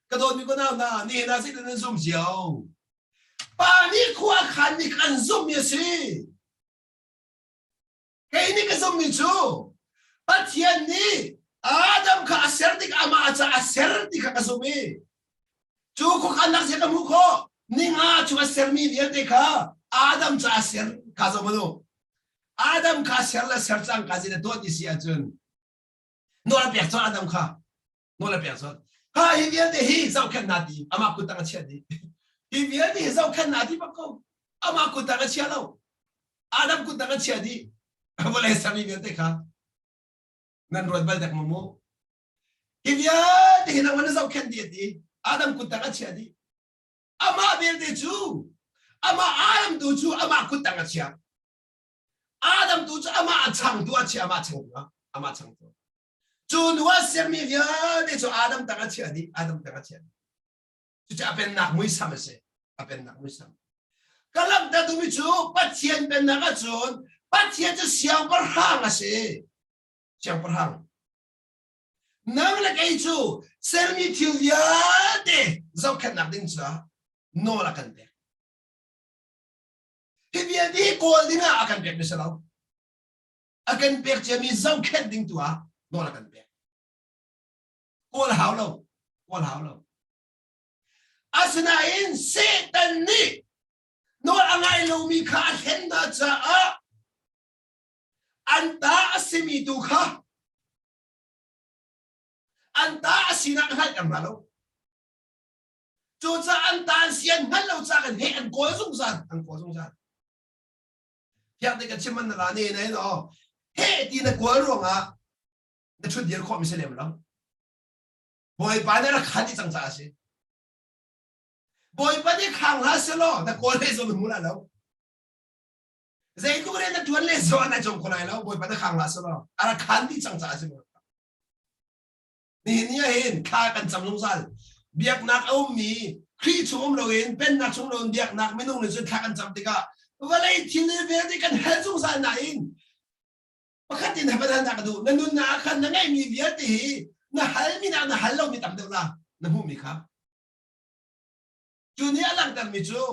ka dawtmi ko nau na nihin ah zeitin nan zum cio pa nih khua khan nih kan zummi a si Kei nih ka zummi cu Pathian nih Adam kha a ser tik amah a ca a ser ti kha ka zumh i cu khuakhannak zia ka hmuh khawh ninga chung a sermi vialte kha Adam ca a ser kha zoh manu Adam kha ser le ser cang ka zin a tuah ti si ahcun nawl a pek cun Adam kha nawl a pek cun ha hi vialte hi zohkhenh na ti amah kut tang a chia dih hi vialte hi zohkhenh na ti bak ko amah kut tang a chia lo Adam kut tang a chia dih vawlei sermi vialte kha nan ruat bal dek mu hi vialte hi nang na zohkhenh dih ti Adam kut tang a chia dih amah vialte cu amah Adam tu cu amah kut tang a chia Adam tu cu amah a changtu a chia amah changtu amah changtu Cu hnu ah sermi vialte cu Adam tang a chiah dih, Adam tang a chiah dih. Cucu a pennak muisam a si. A pennak muisam. Ka langhter duhmi cu Pathian pennak ahcun Pathian cu siangpahrang a si. Siangpahrang. Nang le kei cu sermi thil vialte zohkhenhnak ding caah nawl a kan pek. Hi vialte hi kawl dingah a kan pekmi si lo. A kan pek ciami zohkhenh ding tu ah nawl a kan pek. Kawl hau lo, kawl hau lo. Asinain Satan nih nawl a ngai lomi kha a hlen hna caah an ta a simi tu kha an ta a sinak a hngalhter hna lo. Cucaah an ta an si an hngalh lo caah kan heh an kawl zungzal, an kawl zungzal. Fiak te ka chim an na la ne na no he ti na kual ruangah na thut dir khawh mi si lem lo. Bawipa nih rak khan i cang caah a si. Bawipa nih khang hlah selaw na kawl le zong na hmu la lo. Zeitluk rian na tuan le zong na cawm kho lai lo. Bawipa na khang hlah selaw a rak khan dih cang caah a si. Nihin ni ah hin thla kan cam zungzal. Biaknak a ummi Khrih chung um loin pennak chung loin biaknak minung nih cun thla kan cam tikah vawlei thil vialte kan hal zungzal nain pakhat in hapan halnak ka duh na nunnak ah khan na ngeihmi vialte hi na halmi nak na hal lomi tam deuh la na hmuhmi kha cu nih a langhtermi cu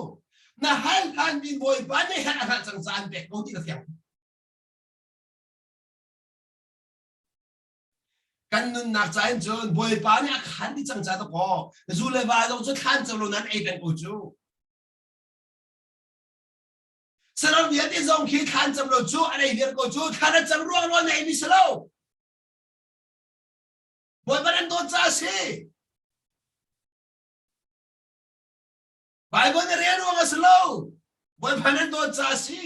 na hal hlan mi bawipa nih herh a hngalh cang ca an pek ko ti ka fiang Kan nunnak ca in cun Bawipa nih a khan dih cang ca dakaw zu le va zong cu thlan co lo nan ei peng ko cu. Saram vialte zong khi thlan cam lo cu an ei viar ko cu thlan a cam ruang ruang na ei mi si lo. Bawipa nan dawt ca a si. Bible na rel ruang a si lo. Bawipa nan dawt ca a si.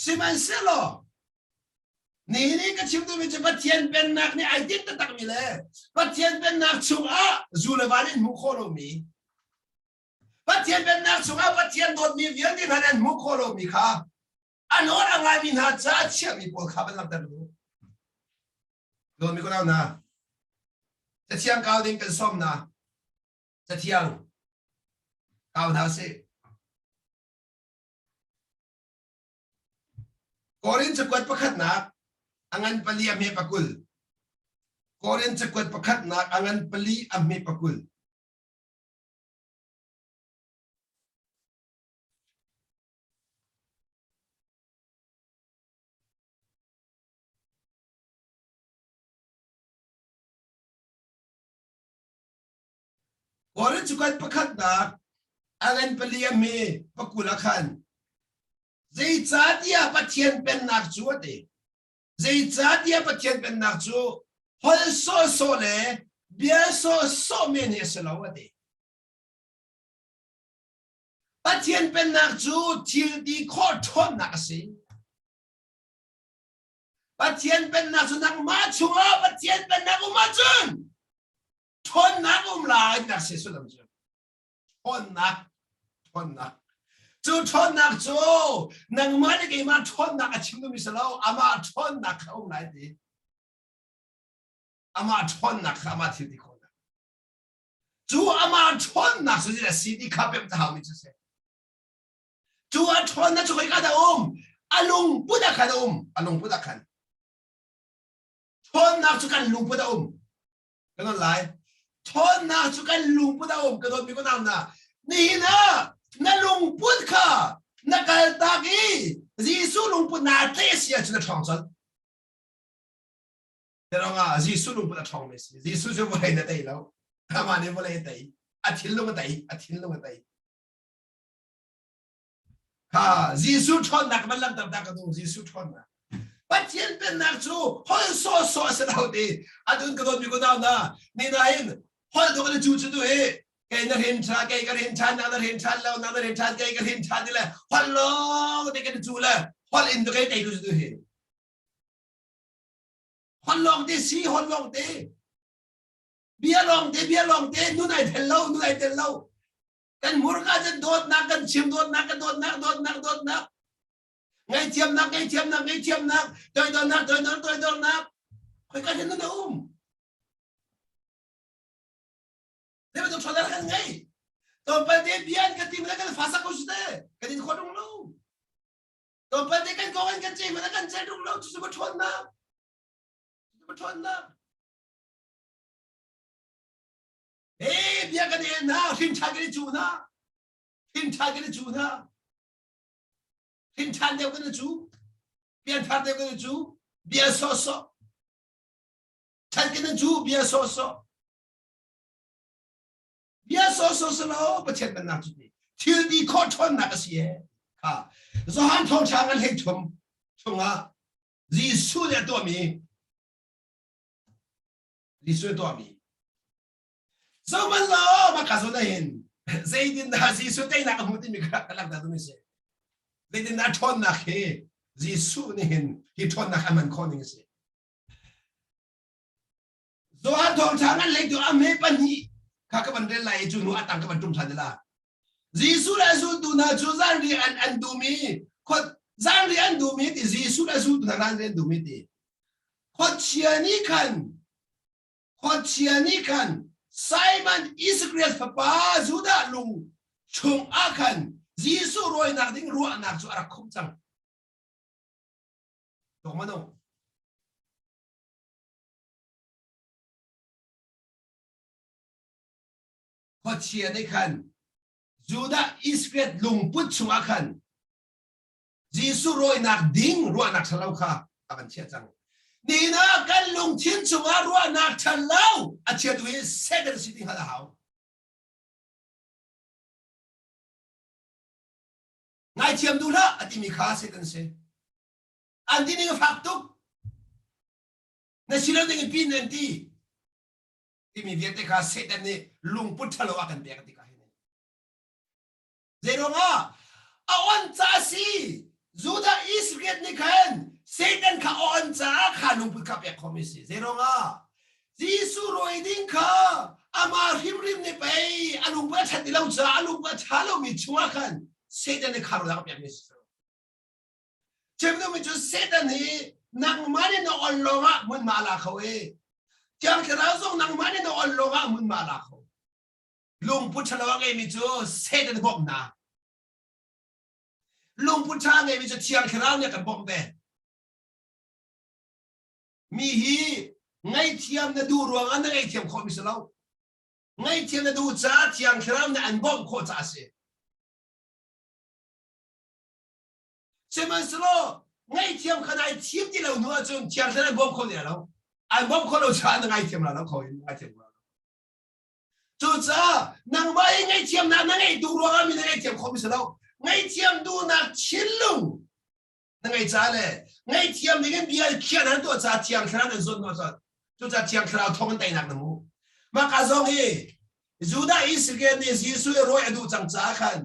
Sihmanhsehlaw nihin i ka chim duhmi cu Pathian pennak nih ai tinh taktakmi le Pathian pennak chungah zu le van in hmuh khawh lomi Pathian pennak chungah Pathian dawtmi vialte hna nih an hmuh khawh lomi kha a nawl a ngaimi hna caah chiahmi pawl kha van langhter duh. Dawtmi ka nau hna, Cathiang kau ding kan sawm hna. Cathiang kau hna sih. Korin cakuat pakhatnak a ngan pali a hme pakul. Korin cakuat pakhatnak a ngan pali a hme pakul. Korin cakuat pakhatnak a ngan pali a hme pakul ah khan zeicahtiah Pathian pennak cu a ti. Zeicahtiah Pathian pennak cu holh sawhsawh le bia sawhsawh men hi a si lo a ti. Pathian pennak cu thil ti khawh ṭhawnnak a si. Pathian pennak cu nangmah chungah Pathian pennak um ahcun ṭhawnnak um lai tinak si sullam cu. Ṭhawnnak, ṭhawnnak. Cu ṭhawnnak cu nangmah le keimah ṭhawnnak a chim duhmi si lo, amah ṭhawnnak kha um lai ti. Amah ṭhawnnak kha amah thil ti khawhnak. Cu amah ṭhawnnak cu a si ti kha pemh ta haumi cu si. Cu a ṭhawnnak cu khoika dah um? A lungput ah khan a um. A lungput ah khan. Ṭhawnnak cu kan lungput a um. Ka non lai. Ṭhawnnak cu kan lungput a um. Ka dawtmi ka nau hna. Nihin ah na lungput kha na kaltak i Jesuh lungput naa tleh si ahcun na ṭhawng colh. Terong Jesuh lungput a ṭhawng mi si. Jesuh cu vawlei na tei lo. Amah nih vawlei a tei. A thinlung a tei. A thinlung a tei. Ha Jesuh ṭhawnnak van langhter ta ka duh Jesuh ṭhawnnak. Pathian pennak cu holh sawhsawh a si lo ti adun ka dawtmi ko nau na ni nain holh tu kan cu cu tu hi kei na rin ṭha kei ka rin ṭhan na na rin ṭhan lo na na rin ṭhan kei ka rin ṭhan ti le holh lawng te kan cu le holh in tu kei tei tu cu tu hi holh lawng te si holh lawng te bia lawng te bia lawng te nun ai tel lo nun ai tel lo kan hmurka cun dawtnak kan chim dawtnak kan dawtnak dawtnak dawtnak ngaihthiamnak ngaihthiamnak ngaihthiamnak toidornak toidor toidornak khoika hin nun a um Zei bantuk ṭhawnnak kan ngei tlawmpal te bia an kan ti mana kan fa sak ko su te kan in khua rung lo tlawmpal te kan kong an kan ceih mana kan cel rung lo cu cu ma ṭhawnnak cu ma ṭhawnnak He bia kan el hna, hrin ṭhan kan i cu hna. Hrin ṭhan kan i cu hna. Hrin ṭhan deuh kan i cu. Pianthar deuh kan i cu. Bia sawhsawh. Ṭhan kan i cu, bia sawhsawh. Bia sawhsawh si lo, Pathian pennak cu ti. Thil ti khawh ṭhawnnak a si e. Kha. Johan thawngṭha ngan hlei thum chungah Jesuh nih a tuahmi Jesuh tuahmi. Zohman law mah ka zawn hin zeitindah Jesuh teinak a hmu timi kha ka langhter duhmi si. Zeitindah ṭhawnnak hi Jesuh nih hin hi ṭhawnnak a man khawh ning a si. Johan thawngṭha ngan leitu a hme pahnih kha ka van rel lai i cu hnu a tang ka van ṭum ṭhan la. Jesuh le zultu hna cu zanri an an dum i zanri an dum i ti Jesuh le zultu hna zanri an dum i ti khuachia nih khan khuachia nih khan Simon Iskariot fapa Judah lung chung ah khan Jesuh rawinak ding ruahnak cu a rak khumh cang. Tawng manung. Khuachia nih khan Judah Iskariot lungput chungah khan Jesuh rawinak ding ruahnak ṭhalo kha a kan chiah cang. Nihin ah kan lungthin chungah ruahnak ṭhalo a chiatu hi Satan si ti hngalh a hau. Ngaithiam duh hlah a timi kha Satan si. An ti ning a fak tuk. Na si lo ding in pin an ti. Timi vialte kha Satan nih lungput ṭhalo a kan pek ti ka hi. Zeiruangah a on ca si. Judah Iskariot nih khan Satan kha aw-an caah kha lungput kha pek khawhmi a si. Zeiruangah? Jesuh rawi ding kha amah hrimhrim nih pei a lungput a ṭhat ti lo caah a lungput a ṭha lomi chungah khan Satan nih kha rawl a pekmi a si. Chim duhmi cu Satan hi nangmah nih na on lawngah hmunhma a la kho i Thiang Thlarau zong nangmah nih na on lawngah hmunhma a la kho. Lungput ṭhalo a ngeimi cu Satan bawmhnak. Lungput ṭha a ngeimi cu Thiang Thlarau nih a kan bawmh ve. Mi hi ngaihthiam na duh ruangah na ngaihthiam khawhmi si lo. Ngaihthiam na duh caah Thiang Thlarau nih an bawmh khawh caah a si. Sihmanhsehlaw ngaihthiam kha nai thiam ti lo hnu ahcun Thiang Thlarau an bawm kho ti lo. An bawmh khawh lo caah na ngaithiam la lo kho in ngaithiam la lo. Cucaah nangmah i ngaihthiamnak na ngeih duh ruangah mi na ngaihthiam khawhmi si lo. Ngaihthiam duhnak thinlung na ngeih caah le ngaihthiam ding in bia khiah nan tuah caah Thiang Thlarau nan zawn hna cucaah Thiang Thlarau thawng in teinak na hmu. Mah ka zong hi Judah Iskariot nih Jesuh i rawi a duh cang caah khan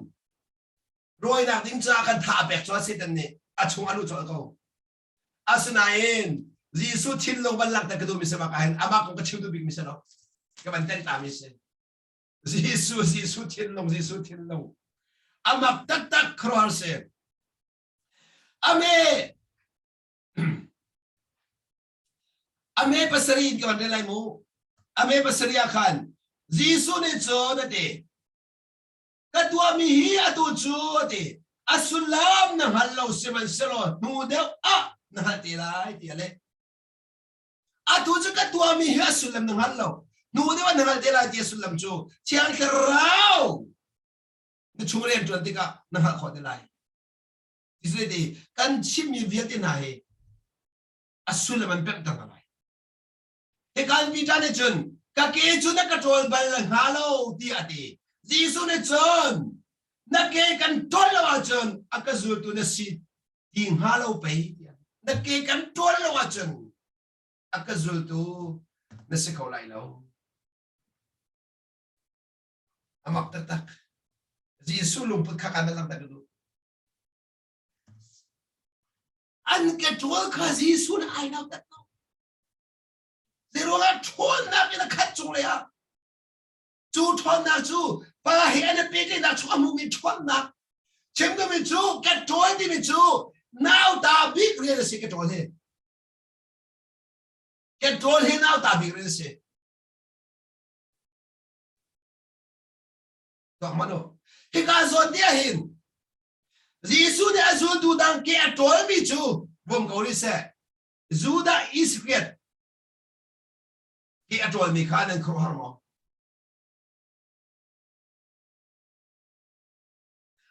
rawinak ding caah khan tha a pek cu Satan nih a chung a luh colh ko. Asinain Jesuh thinlung van langhter ka duhmi si bak ahhin amah kong ka chim duh bikmi si lo. Ka van tenh tami si. Jesuh, Jesuh thinlung, Jesuh thinlung. Amak taktak khuaruahhar si. Ame ame pasarih in ka van rel lai mu. Ame pasarih ah khan Jesuh nih cun a ti. Ka tuahmi hi atu cu a ti. A sullam na hngal lo sihmanhsehlaw hnu deuh ah na hngalh te lai ti a leh. Atu cu ka tuahmi hi a sullam na hngal lo. Hnu deuh ah na hngalh te lai ti a sullam cu Thiang Thlarau na chung rian ṭuan tikah na hngalh khawh te lai. Ti kan chimmi vialte hna hi a sullam an pemhter hna lai. Hika Peter nih cun ka ke cu na ka ṭawl bal hnga lo tiah a ti. Jesuh nih cun na ke kan ṭawl lo ahcun a ka zultu na si ti hnga lo pei tiah. Na ke kan ṭawl lo ahcun a ka zultu na si kho lai lo. A mak taktak. Jesuh lungput kha kan langhter ka duh. An ke ṭawl kha Jesuh nih ai nautat lo. Zeiruangah ṭhawnnak in a khat cung lei ah cu ṭhawnnak cu pa he an i pehtlaihnak chung a hmumi ṭhawnnak chim duhmi cu ka ṭawl timi cu nauta bik rian a si ka ṭawl hi ka ṭawl hi nauta bik rian a si Tuak hmanh u. Hika zawn te ah hin Jesuh nih a zultu dang ke a ṭawlmi cu bawm ko rih seh. Judah Iskariot hi a ṭawlmi kha nan khuaruahhar maw?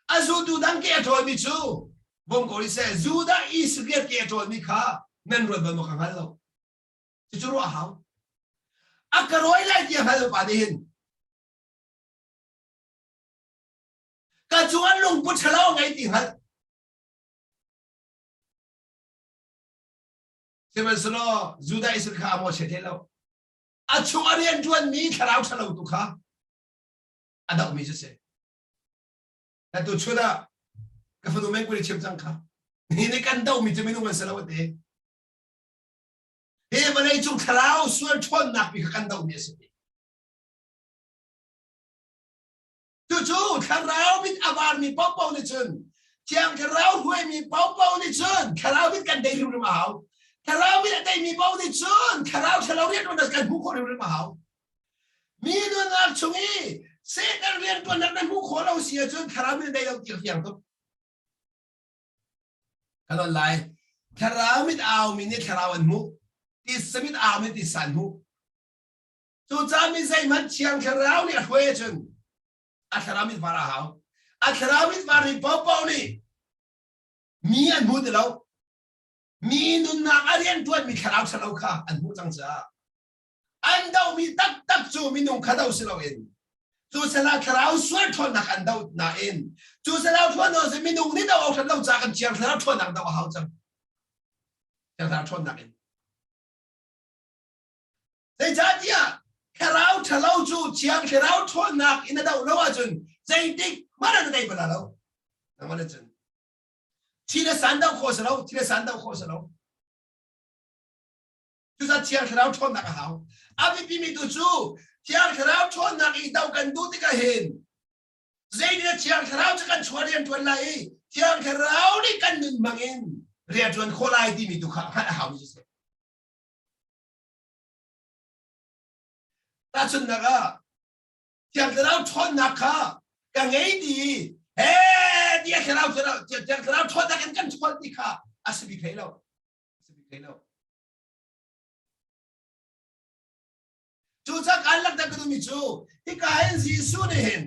A zultu dang ke a ṭawlmi cu bawm ko rih seh. Judah Iskariot ke a ṭawlmi kha nan ruat bal maw ka hngal lo. Cucu ruah a hau. A ka rawi lai ti a hngal lo pa nih hin ka cungah lungput ṭhalo a ngei ti hngalh. Sihmanhsehlaw Judah Israel kha a mawhchiat hlei lo. A chung a rian ṭuanmi thlarau ṭhalo tu kha a dohmi cu si. Atu chun ah ka fanu meng kuli chim cang kha. Hi nih kan dohmi cu minung an si lo a ti. Hi vawlei cung thlarau sual ṭhawnnak pi kha kan dohmi a si. Cucu thlarau mit a varmi paohpaoh nih cun Thiang Thlarau hruaimi paohpaoh nih cun thlarau mit kan dei hrimhrim a hau. Thlarau mit a deimi paoh nih cun thlarau thlarau rianṭuannak kan hmuh khawh hrimhrim a hau. Mi nunnak chung i Satan rianṭuannak na hmuh khawh lo si ahcun thlarau mit dei lo ti a fiang tuk. Ka lon lai. Thlarau mit aumi nih thlarau an hmuh. Tisa mit aumi tisa an hmuh. Cucaah mi zeihmanh Thiang Thlarau nih a hruai ahcun a thlarau mit var a hau. A thlarau mit var mi paohpaoh nih mi an hmu ti lo. Mi nunnak a rianṭuanmi thlarau ṭhalo kha an hmuh cang caah an dohmi taktak cu minung kha do si loin cu salah thlarau sual ṭhawnnak an doh nain cu salah ṭhawnnak cu minung nih doh awk hran lo caah kan thiang thlarau ṭhawnnak doh a hau cang. Thiang thlarau ṭhawnnak in. Zeicahtiah thlarau ṭhalo cu Thiang Thlarau ṭhawnnak in a doh lo ahcun zeitik hmanh ah na tei bal lo. Nangmah nih cun. Thi le san doh khawh si lo, thi le san doh khawh si lo. Cucaah Thiang Thlarau ṭhawnnak a hau. A biapimi tu cu Thiang Thlarau ṭhawnnak i doh kan duh tikah hin zeitin Thiang Thlarau cu kan chuah rian ṭuan lai i Thiang Thlarau nih kan nun hmang in rian ṭuan khawh lai timi tu kha hngalh a hau mi si. Tahchunhnak ah Thiang Thlarau ṭhawnnak kha ka ngei ti i he tiah Thlarau Thiang Thlarau ṭhawnnak in kan ṭhawn ti kha a si bik hlei lo. A si bik hlei lo. Cucaah kaan langhter ka duhmi cu hika hin Jesuh nih hin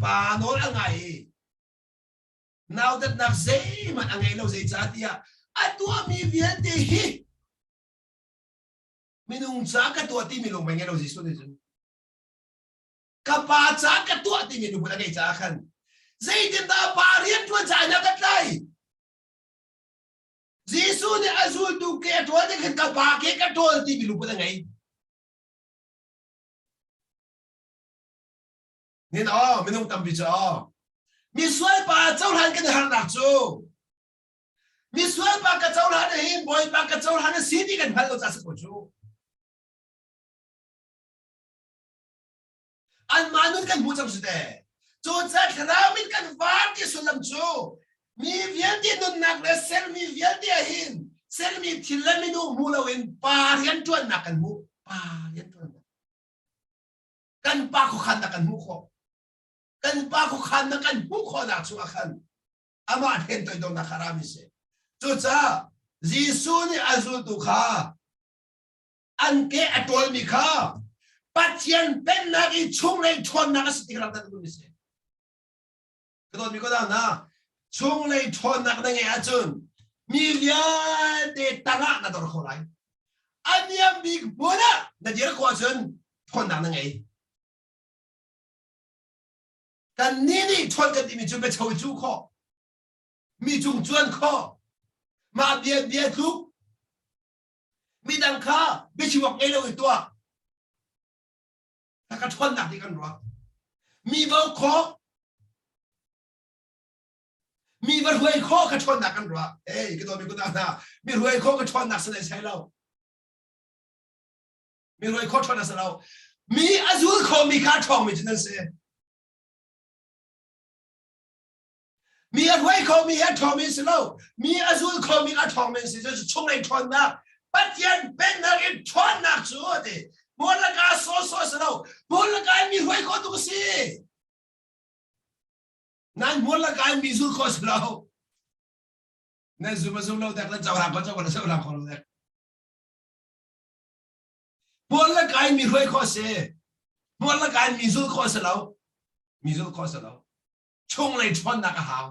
pa nawl a ngai i nautatnak zeihmanh a ngei lo zeicahtiah a tuahmi vialte hi minung ca ka tuah timi lung ngei lo Jesuh nih cun ka pa ca ka tuah timi lungput a ngei caah khan zeitindah pa rian ṭuan caah na ka tlai Jesuh nih a zultu ke a ṭawl nih khan ka pa ke ka ṭawl timi lungput a ngei Nin aw minung tampi cu aw misual pa cohlan kan i harnak cu Misual pa ka cohlan hi Bawipa ka cohlan a si ti kan hngalh lo ca si ko cu. Anmah nun kan hmu cang si te. Cucaah thlarau min kan var ti sullam cu mi vialte nunnak le sermi vialte ah hin sermi thil le minung hmu loin pa rianṭuannak kan hmu. Pa rianṭuannak. Kan pa khuakhannak kan hmuh khawh. Kan pa khuakhannak kan hmuh khawhnak chungah khan amah hnen toidornak kha rami si. Cucaah Jesuh nih a zultu kha an ke a ṭawlmi kha Pathian pennak i chunglei ṭhawnnak a si ti rak dah mi si. Ka dawtmi ko na chunglei ṭhawnnak na ngeih ahcun mi vialte tangah na dor kho lai. A niam bik hmun ah na dir khawh ahcun ṭhawnnak na ngei. Kannih nih ṭhawn kan timi cu biacho i cuh khawh, mi cung cuan khawh, mah bia bia tluk, midang kha biachim awk ngei lo i tuah. Ka ṭhawnnak ti kan ruah. Mi vo khawh, mi va hruai khawh ka ṭhawnnak kan ruah. Hey, ka dawmi ku hna, mi hruai khawh ka ṭhawnnak si lai lo. Mi ruai kho ṭhawn a si lo. Mi a zul khomi kha a ṭhawngmi cu nan si. Mi a hruai khomi hi a ṭhawngmi si lo. Mi a zul khomi a ṭhawngmi si. Cu chunglei ṭhawnnak Pathian pennak in ṭhawnnak cu a ti. Hmun laka sawsawh si lo. Hmun laka in mi hruai kho tu si. Nan hmun laka in mi zul kho si lo. Nan zum a zum lo dek nan cohlang kho cohlang cohlang kho lo dek. Hmual le kai mi hruai khawh si. Hmual le kai mi zulh khawh si lo. Mi zulh khawh si lo. Chunglei ṭhawnnak a hau.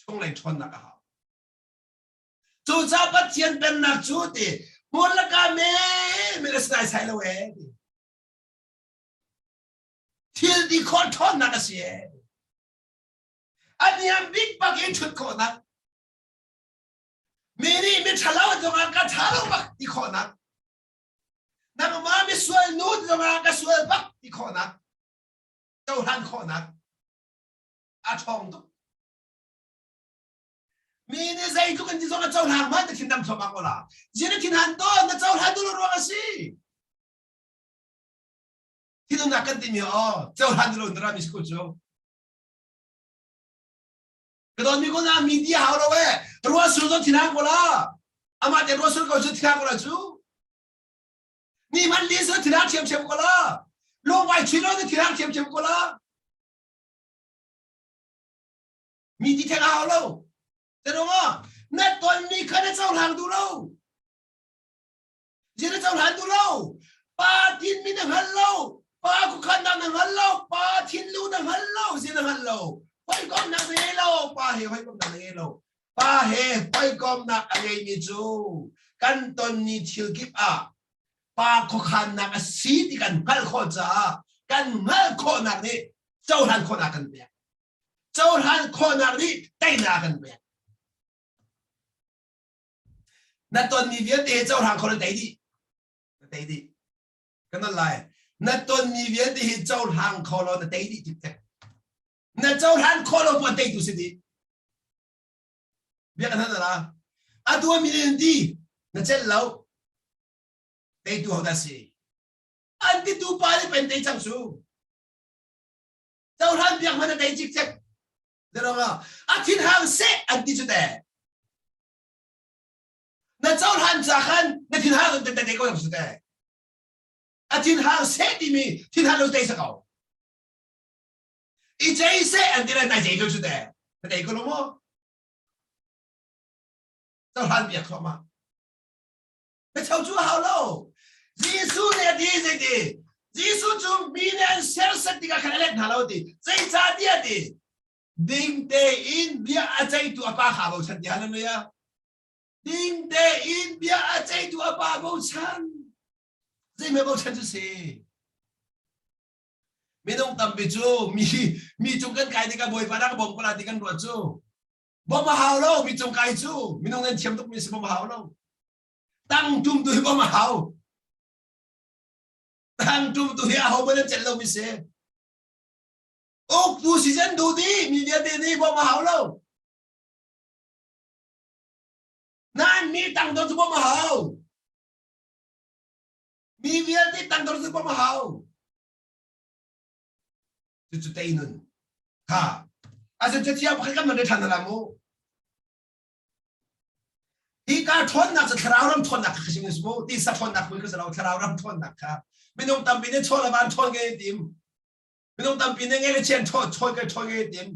Chunglei ṭhawnnak a hau. Cucaah Pathian pennak cu ti hmual le ka me me le sinai sai lo e. Thil ti khawh ṭhawnnak a si e. A niam bik bak in ṭhut khawhnak. Mi nih mi ṭhalo zongah ka ṭha lo bak ti khawhnak. Nangmah misual nu zongah ka sual bak ti khawhnak. Cohlan khawhnak. A ṭhawng tuk. Mi nih zeitluk in ti zong a cohlang hmanh na thin dam thluahmah ko la. Zin na thin han tawn na cohlan duh lo ruang a si. Thinunnak kan timi aw cohlan duh lo na rami school cu. Ka dawtmi ko na mi ti hau lo e. Ruah sur zong thinhang ko la. Amah te ruah sur ko cu thinhang ko la cu. Ni man li sur thinhang thiamthiam ko la. Lungvai chin lo thinhang thiamthiam ko la. Mi ti theng hau lo. Te na ton mi kha na cohlang duh lo. Zin na cohlan duh lo. Pa tin mi na hngal lo. Pa khuakhannak na hngal lo. Pa thinlu na hngal lo. Zin na hngal lo. Hawikomnak na ngei lo. Pa he hawikomnak na ngei lo. Pa he hawikomnak a ngeimi cu kan tonmi thil kip ah pa khuakhannak a si ti kan hngalh khawh caah kan hngalh khawhnak nih cohlan khawhnak kan pek. Cohlan khawhnak nih teinak kan pek. Na tonmi vialte hi cohlang kho na tei dih. Na tei dih. Kan non lai. Na tonmi vialte hi cohlang kho lo na tei dih cikcek. Na cohlan khawh lo puan teitu si dih. Bia kan hal la. A tuah mi nih ti na celh lo. Teitu ho dah si? An ti tu pa nih pen tei cang su. Cohlan biak hmanh a tei cikcek. Zerong a thin hang seh an ti cu te. Na cohlan ca khan na thin hang te te ko su te. A thin hang seh timi thin hang lo tei sa ko. I cei seh an ti le nai cei lo cu te. Na tei ko lo maw? Cohlan biak thluahmah. Biacheu cu a hau lo. Jesuh nih a ti zeiti? Jesuh cu mi nih an serset tikah khan a let hna lo ti. Zeicahtiah ti? Ding tein bia a ceihtu a pa kha bochan ti hallelujah. Ding tein bia a ceihtu a pa bochan. Zeihme bochan cu si? Minung tampi cu mi mi cung kan kai tikah Bawipa dah ka bawm ko la ti kan ruat cu. Bawm a hau lo mi cung kai cu minung nan thiam tuk mi si bawm a hau lo. Tang tum tu hi bawm a hau. Tang tum tu hi a ho nan celh lo mi si. Uktu si zen du di mi vialte nih bawm a hau lo. Nan mi tang dor cu bawm a hau. Mi vialte tang dor cu bawm a hau. Cucu tei nun. Ha. Asin cathiang pakhat kan man ṭhan la mu. Hi ka ṭhawnnak cu thlarau ram ṭhawnnak kha chim mu. Tisa ṭhawnnak hmui kha si lo, thlarau ram ṭhawnnak kha. Minung tampi nih chaw le van ṭhawn nge tim. Minung tampi nih nge le chian ṭhawn ṭhawn ke ṭhawn nge tim.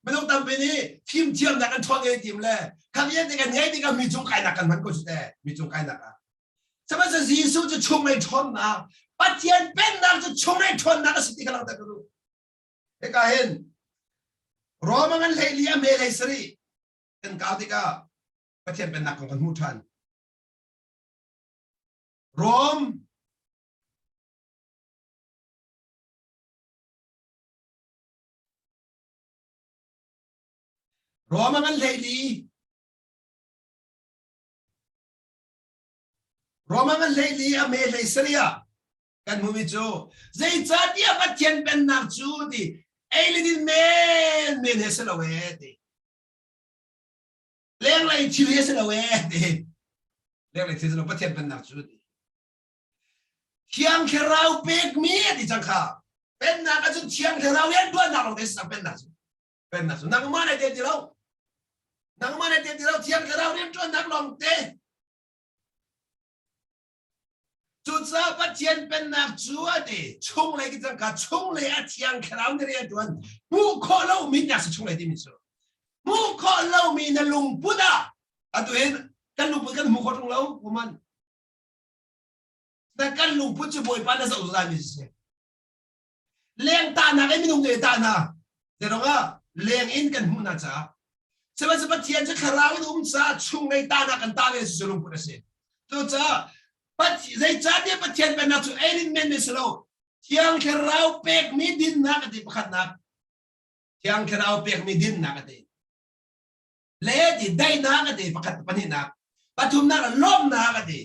Minung tampi nih fimthiamnak an ṭhawn nge tim le kha vialte kan ngei tikah mi cung kainak kan hman ko cu te. Mi cung kainak ah. Sihmanhsehlaw Jesuh cu chunglei ṭhawnnak, Pathian pennak cu chunglei ṭhawnnak a si ti kha langhter ka duh. Hika hin Roma ngan hleili a me hlei sarih kan kau tikah Pathian pennak kong kan hmuh ṭhan. Rom Roma ngan hleili Roma ngan hleili a me hlei sarih ah kan hmuhmi cu zeicahtiah Pathian pennak cu ti ei le din men men he si lo ee ti lenglei thil he si lo ee ti lenglei thil si lo Pathian pennak cu ti Thiang Thlarau pekmi a ti cang kha pennak ahcun Thiang Thlarau rian tuannak lawng te si cang pennak cu pennak cu nangmah na te ti lo nangmah na te ti lo Thiang Thlarau rian tuannak lawng te Cucaah Pathian pennak cu a ti chunglei ki cangka chunglei a thiang thlarau nih rian ṭuan hmuh khawh lomi nak si chunglei timi cu hmuh khawh lomi na lungput ah atu hin kan lungput kan hmu kho ṭung lo kuman na kan lungput cu Bawipa na zoh zungzal mi si leng tahnak in minung nih tah hna zeirong leng in kan hmuh hna caah sihmanhsehlaw Pathian cu thlarau in um caah chunglei tahnak kan tah ve cu lungput a si cucaah zeicahtiah Pathian pennak cu ei in men men si lo Thiang Thlarau pekmi dinnak a ti pakhatnak Thiang Thlarau pekmi dinnak a ti le ti daihnak a ti pakhat pahnihnak pathumnak lawmhnak a ti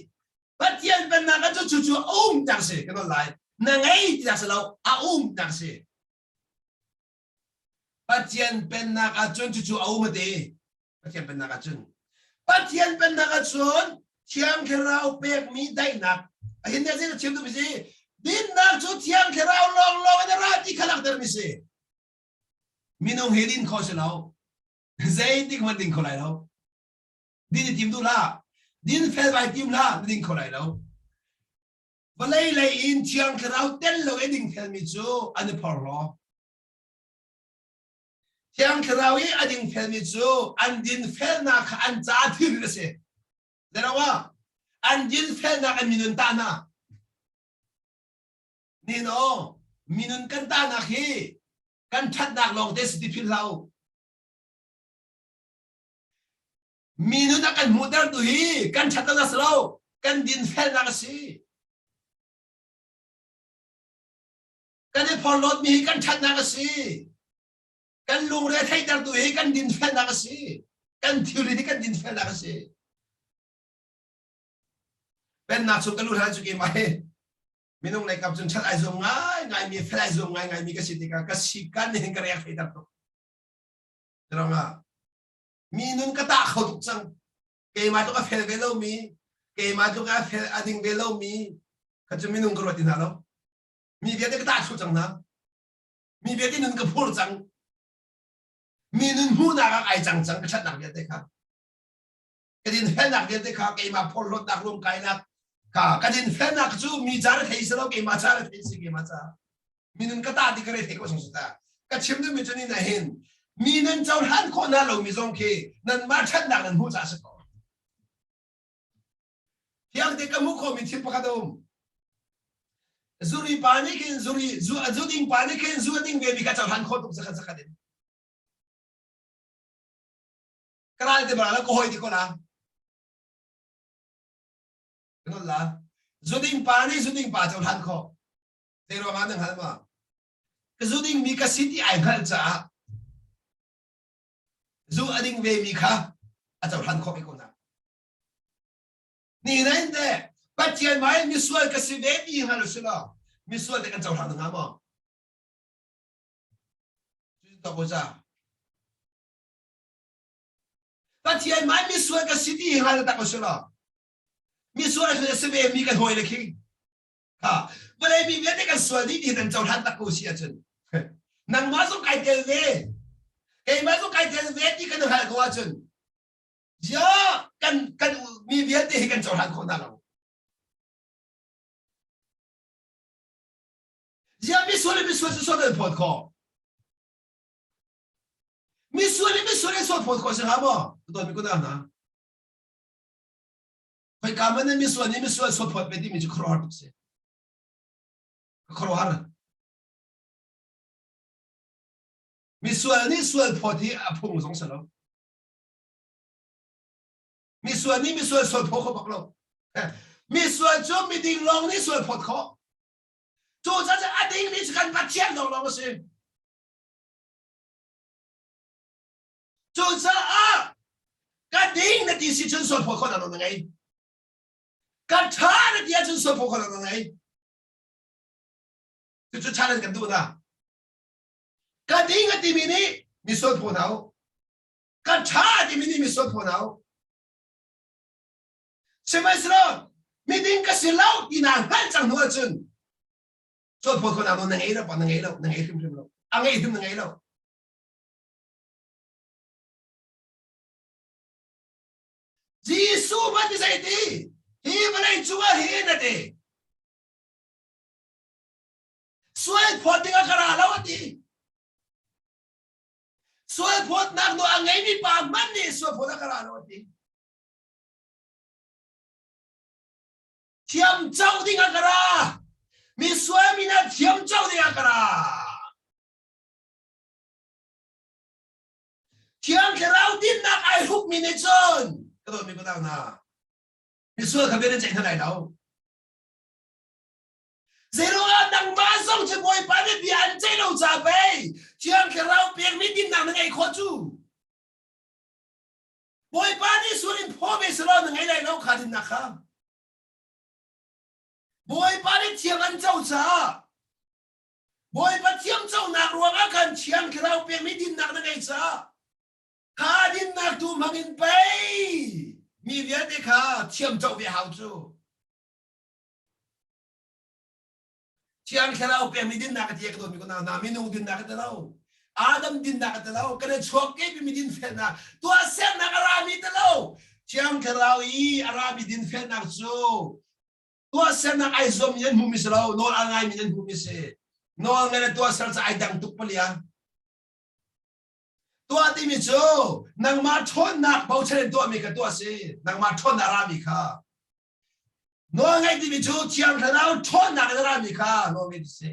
Pathian pennak ah cu cu cu a um tak si kan lai na ngei ti tak si lo a um tak si Pathian pennak ah cun cucu a um a ti Pathian pennak ah cun Pathian pennak ah cun Thiang Thlarau pekmi daihnak a hin ne zei chim tu mi si dinnak cu Thiang Thlarau lawng lawng in a ra ti kha langhter mi si minung hi din kho si lo zeitik hmanh ding kho lai lo din i tim duh hlah din fel vai tim hlah na ding kho lai lo vawlei lei in thiang thlarau tel lo i ding felmi cu an i phorhlaw thiang thlarau i a ding felmi cu an din felnak kha an ca thil a si Zeirawa an din felnak an minun ta hna nino minun kan tahnak hi kan ṭhatnak lawng te si ti philh hlah u Mi nun a kan hmuhtertu hi kan ṭhatnak a si lo, kan dinfelnak a si. Kan i phorhlawtmi hi kan ṭhatnak a si. Kan lungre theihtertu hi kan dinfelnak a si. Kan thilri hi kan dinfelnak a si. Pennak chung ka lut hlan cu keimah hi minung lei kap cun ṭhat ai zuam ngai ngai mi fel ai zuam ngai ngai mi ka si tikah ka si kan hin ka reak theihter tuk. Tirangah. Mi nun ka tah kho tuk cang. Keimah tluk a fel ve lomi, keimah tluk a fel a ding ve lomi kha cu minung ka ruat ti hna lo. Mi vialte ka tah thlu cang hna. Mi vialte nun ka phur cang. Mi nun hmuhnak ah ai cang cang ka ṭhatnak vialte kha. Ka dinfelnak vialte kha keimah phorhlawtnak ruamkainak kha ka dinfelnak cu mi ca na thei si lo keimah ca na thei si keimah ca. Minun ka ta ti ka re thei ko sung ta. Ka chim duhmi cu ni na hin mi nan cohlan khawh hna lomi zong khi nanmah ṭhatnak nan hmuh caah si ko. Thiang te ka hmuh khawhmi thil pakhat a um. Zuri pa nih khin zuri zu zu ding pa nih khin zu a ding ve mi kha cohlan khawh tuk zakhat zakhat in. Ka ral te bara la ka hoi ti ko la. Kan la. Zu ding pa nih zu ding pa cohlan khawh. Zei ruang ah na hngal ma? Ka zu ding mi ka si ti ai hngalh caah zu a ding ve mi kha a cohlan khawh ve ko na. Ni nain te Pathian mai misual ka si ve ti hngal si lo misual te kan cohlang hnga maw? Cucu ko ca. Pathian mai misual ka si ti hngal tak si lo misual si ve mi kan hawi le khi ha vawlei mi vialte kan sual dih ti nan cohlan tak ko si ahcun nangmah zong kai tel ve keimah zong kai tel ve ti kan hngalh ko ahcun Ya kan kan mi vialte hi kan cohlan khawh hna lo. Zia misual le misual cu sual kan phawt khawh. Misual le misual in sual phawt khawh si hnga maw? Dawt mi kun hna. Khoi ka man misual nih misual sual phawt ve timi cu khuaruahhar tuk si. Khuaruahhar. Misual nih sual phawt hi a phung zong si lo. Misual nih misual sual phaw kho bak lo. Misual cu miding lawng nih sual phawt khawh. Cu caah a dingmi cu kan Pathian lawnglawng a si. Cucaah ka ding na ti si cun sual phawt khawh na ngei. Ka ṭha na ti ahcun sual phawt khawh na ngei. Cucu challenge kan duh na. Ka ding a timi nih misual phaw hna u. Ka ṭha a timi nih misual phaw hna u. Sihmanhsehlaw miding ka si lo ti naa hngalh cang hnu ahcun sual phawt khawhnak nawl na ngei lo, na ngei lo, na ngei hrimhrim lo. A ngei hrim na ngei lo. Jesuh hmanh zei ti? Hi vawlei cungah hin a ti. Sual phawt ding ah ka ra lo a ti. Sual phawtnak nawl a ngeimi pa hmanh nih sual phawt ah ka ra lo a ti. Thiam co ding ah ka ra. Mi sual mi na thiam co ding ah ka ra. Thiang Thlarau dinnak ai hrukmi nih cun ka dawtmi ka hna misual kha bia nan ceih hna lai lo. Zeiruangah nangmah zong cu Bawipa nih bia an ceih lo ca pei Thiang Thlarau pekmi dinnak na ngeih khawh cu. Bawipa nih sual in phaw ve selaw na ngei lai lo kha dinnak kha. Bawipa nih thiang an co caah Bawipa thiam conak ruangah khan Thiang Thlarau pekmi dinnak na ngei caah kha dinnak tu hmang in pei mi vialte kha thiam co ve hau cu. Thiang Thlarau pekmi dinnak a ti ka dawtmi ko na na minung dinnak a ti lo. Adam dinnak a ti lo. Kan i chuak ke mi dinfelnak tuahsernak a rami ti lo. Thiang Thlarau i a rami dinfelnak cu tuahsernak ai zuam mi an hmumi si lo. Nawl a ngaimi an hmumi si. Nawl ngai le tuahser cu ai dang tuk palia. Tuah timi cu nangmah ṭhawnnak bochan in tuahmi kha tuah si. Nangmah ṭhawnnak rami kha. Nawl ngaih timi cu Thiang Thlarau ṭhawnnak in a rami kha nawl ngaih ti si.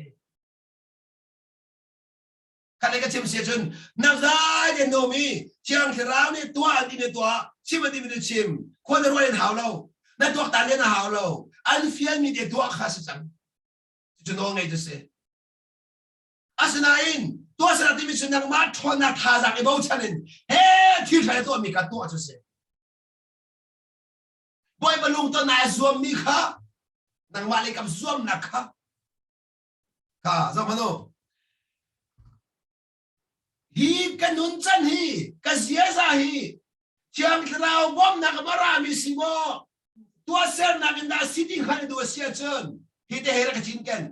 Khat le ka chim si ahcun nang zai te nomi Thiang Thlarau nih tuah an timi tuah, chim an timi tu chim, khua na ruah in hau lo, na tuaktan len a hau lo, an fialmi te tuah kha si cang. Cucu nawl ngaih tu si. Asinain tuahsernak timi cu nangmah ṭhawnnak thazaang i bochan in he thil ṭha tuahmi kha tuah cu si. Bawipa lungton ai zuammi kha nangmah lei kam zuamnak kha kha zoh hmanh u hi ka nun can hi ka ziaza hi. Thiang Thlarau bawmhnak a rami si maw tuahsernak in dah si ti hngalh duh a si ahcun hi te he rak ka cinken.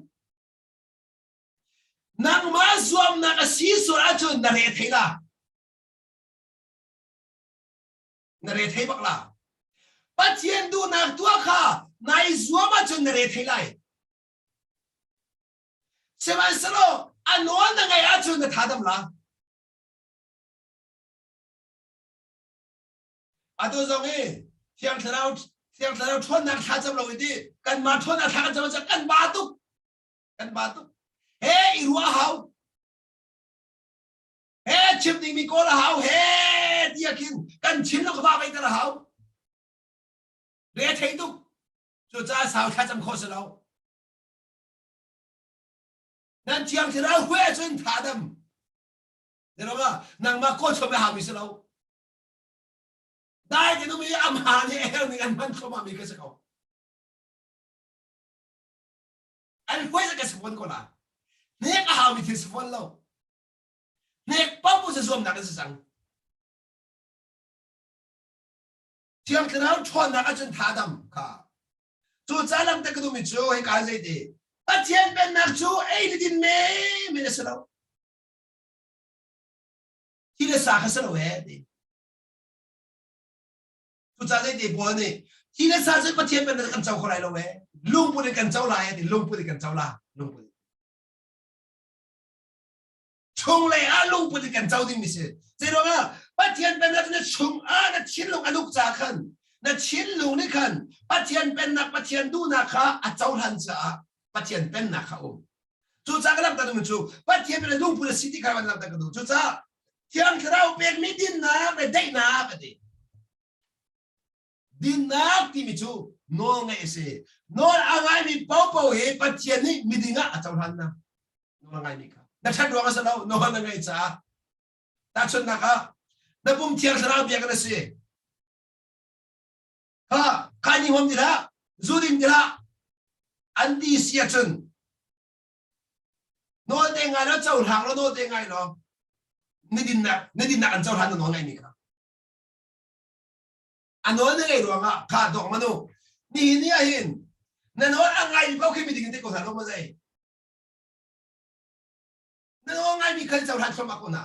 Nangmah zuamnak a si sual ahcun na re thei la. Na re thei bak la. Pathian duhnak tuah kha nai zuam ahcun na re thei lai. Sihmanhsehlaw a nawl na ngaih ahcun na tha dam la. Atu zong hi Thiang Thlarau Thiang Thlarau ṭhawnnak thlacam lo i ti kanmah ṭhawnnak thla kan cam ahcun kan ba tuk kan ba tuk he i ruah hau he chim dingmi kawl a hau he tiah khin kan chin lo ka va veiter a hau re thei tuk cucaah sau thlacam khawh si lo nan Thiang Thlarau huai ahcun tha dam nangmah kawl chom le haumi si lo dai te numi amha nih a herh ning an hman thluahmah mi ka si ko an huai ka si fawn ko la hnek a haumi thil si fawn lo hnek papu si zuamnak in si cang Thiang Thlarau ṭhawnnak ahcun tha dam kha cu ca lam te ka duhmi cu hika zei ti Pathian pennak cu ei le din men men a si lo thi le sa kha si lo he ti cucaah zeiti Paul nih thi le sa cu Pathian pennak kan co kho lai lo e lungput in kan co lai ti lungput in kan co la lungput chunglei ah lungput in kan co ding mi si zeiruangah Pathian pennak na chung ah na thinlung a nuk ca khan na thinlung nih khan Pathian pennak Pathian duhnak kha a cohlan caah Pathian pennak kha um Cucaah ka langhter dingmi cu Pathian bia lungput a si ti kha van langhter ka duh. Cucaah Thiang Thlarau pekmi dinnak le daihnak a ti. Dinnak timi cu nawl ngeih a si. Nawl a ngaimi paohpaoh hi Pathian nih miding ah a cohlan hna. Nawl a ngaimi kha. Na ṭhat ruang a si lo, nawl na ngaih caah. Tahchunhnak ah, na pum Thiang Thlarau biakinn a si. Kha, khai ni huam ti hlah, zu ding ti hlah, an ti si ahcun nawl te ngai lo cohlang lo nawl te ngai lo na dinnak na dinnak an cohlan na nawl ngaimi kha a nawl na ngei ruangah kha dok manu nihin ni ah hin na nawl a ngai paoh khi miding te ko hna lo ma zei na nawl ngaimi khan cohlan thluahmah ko hna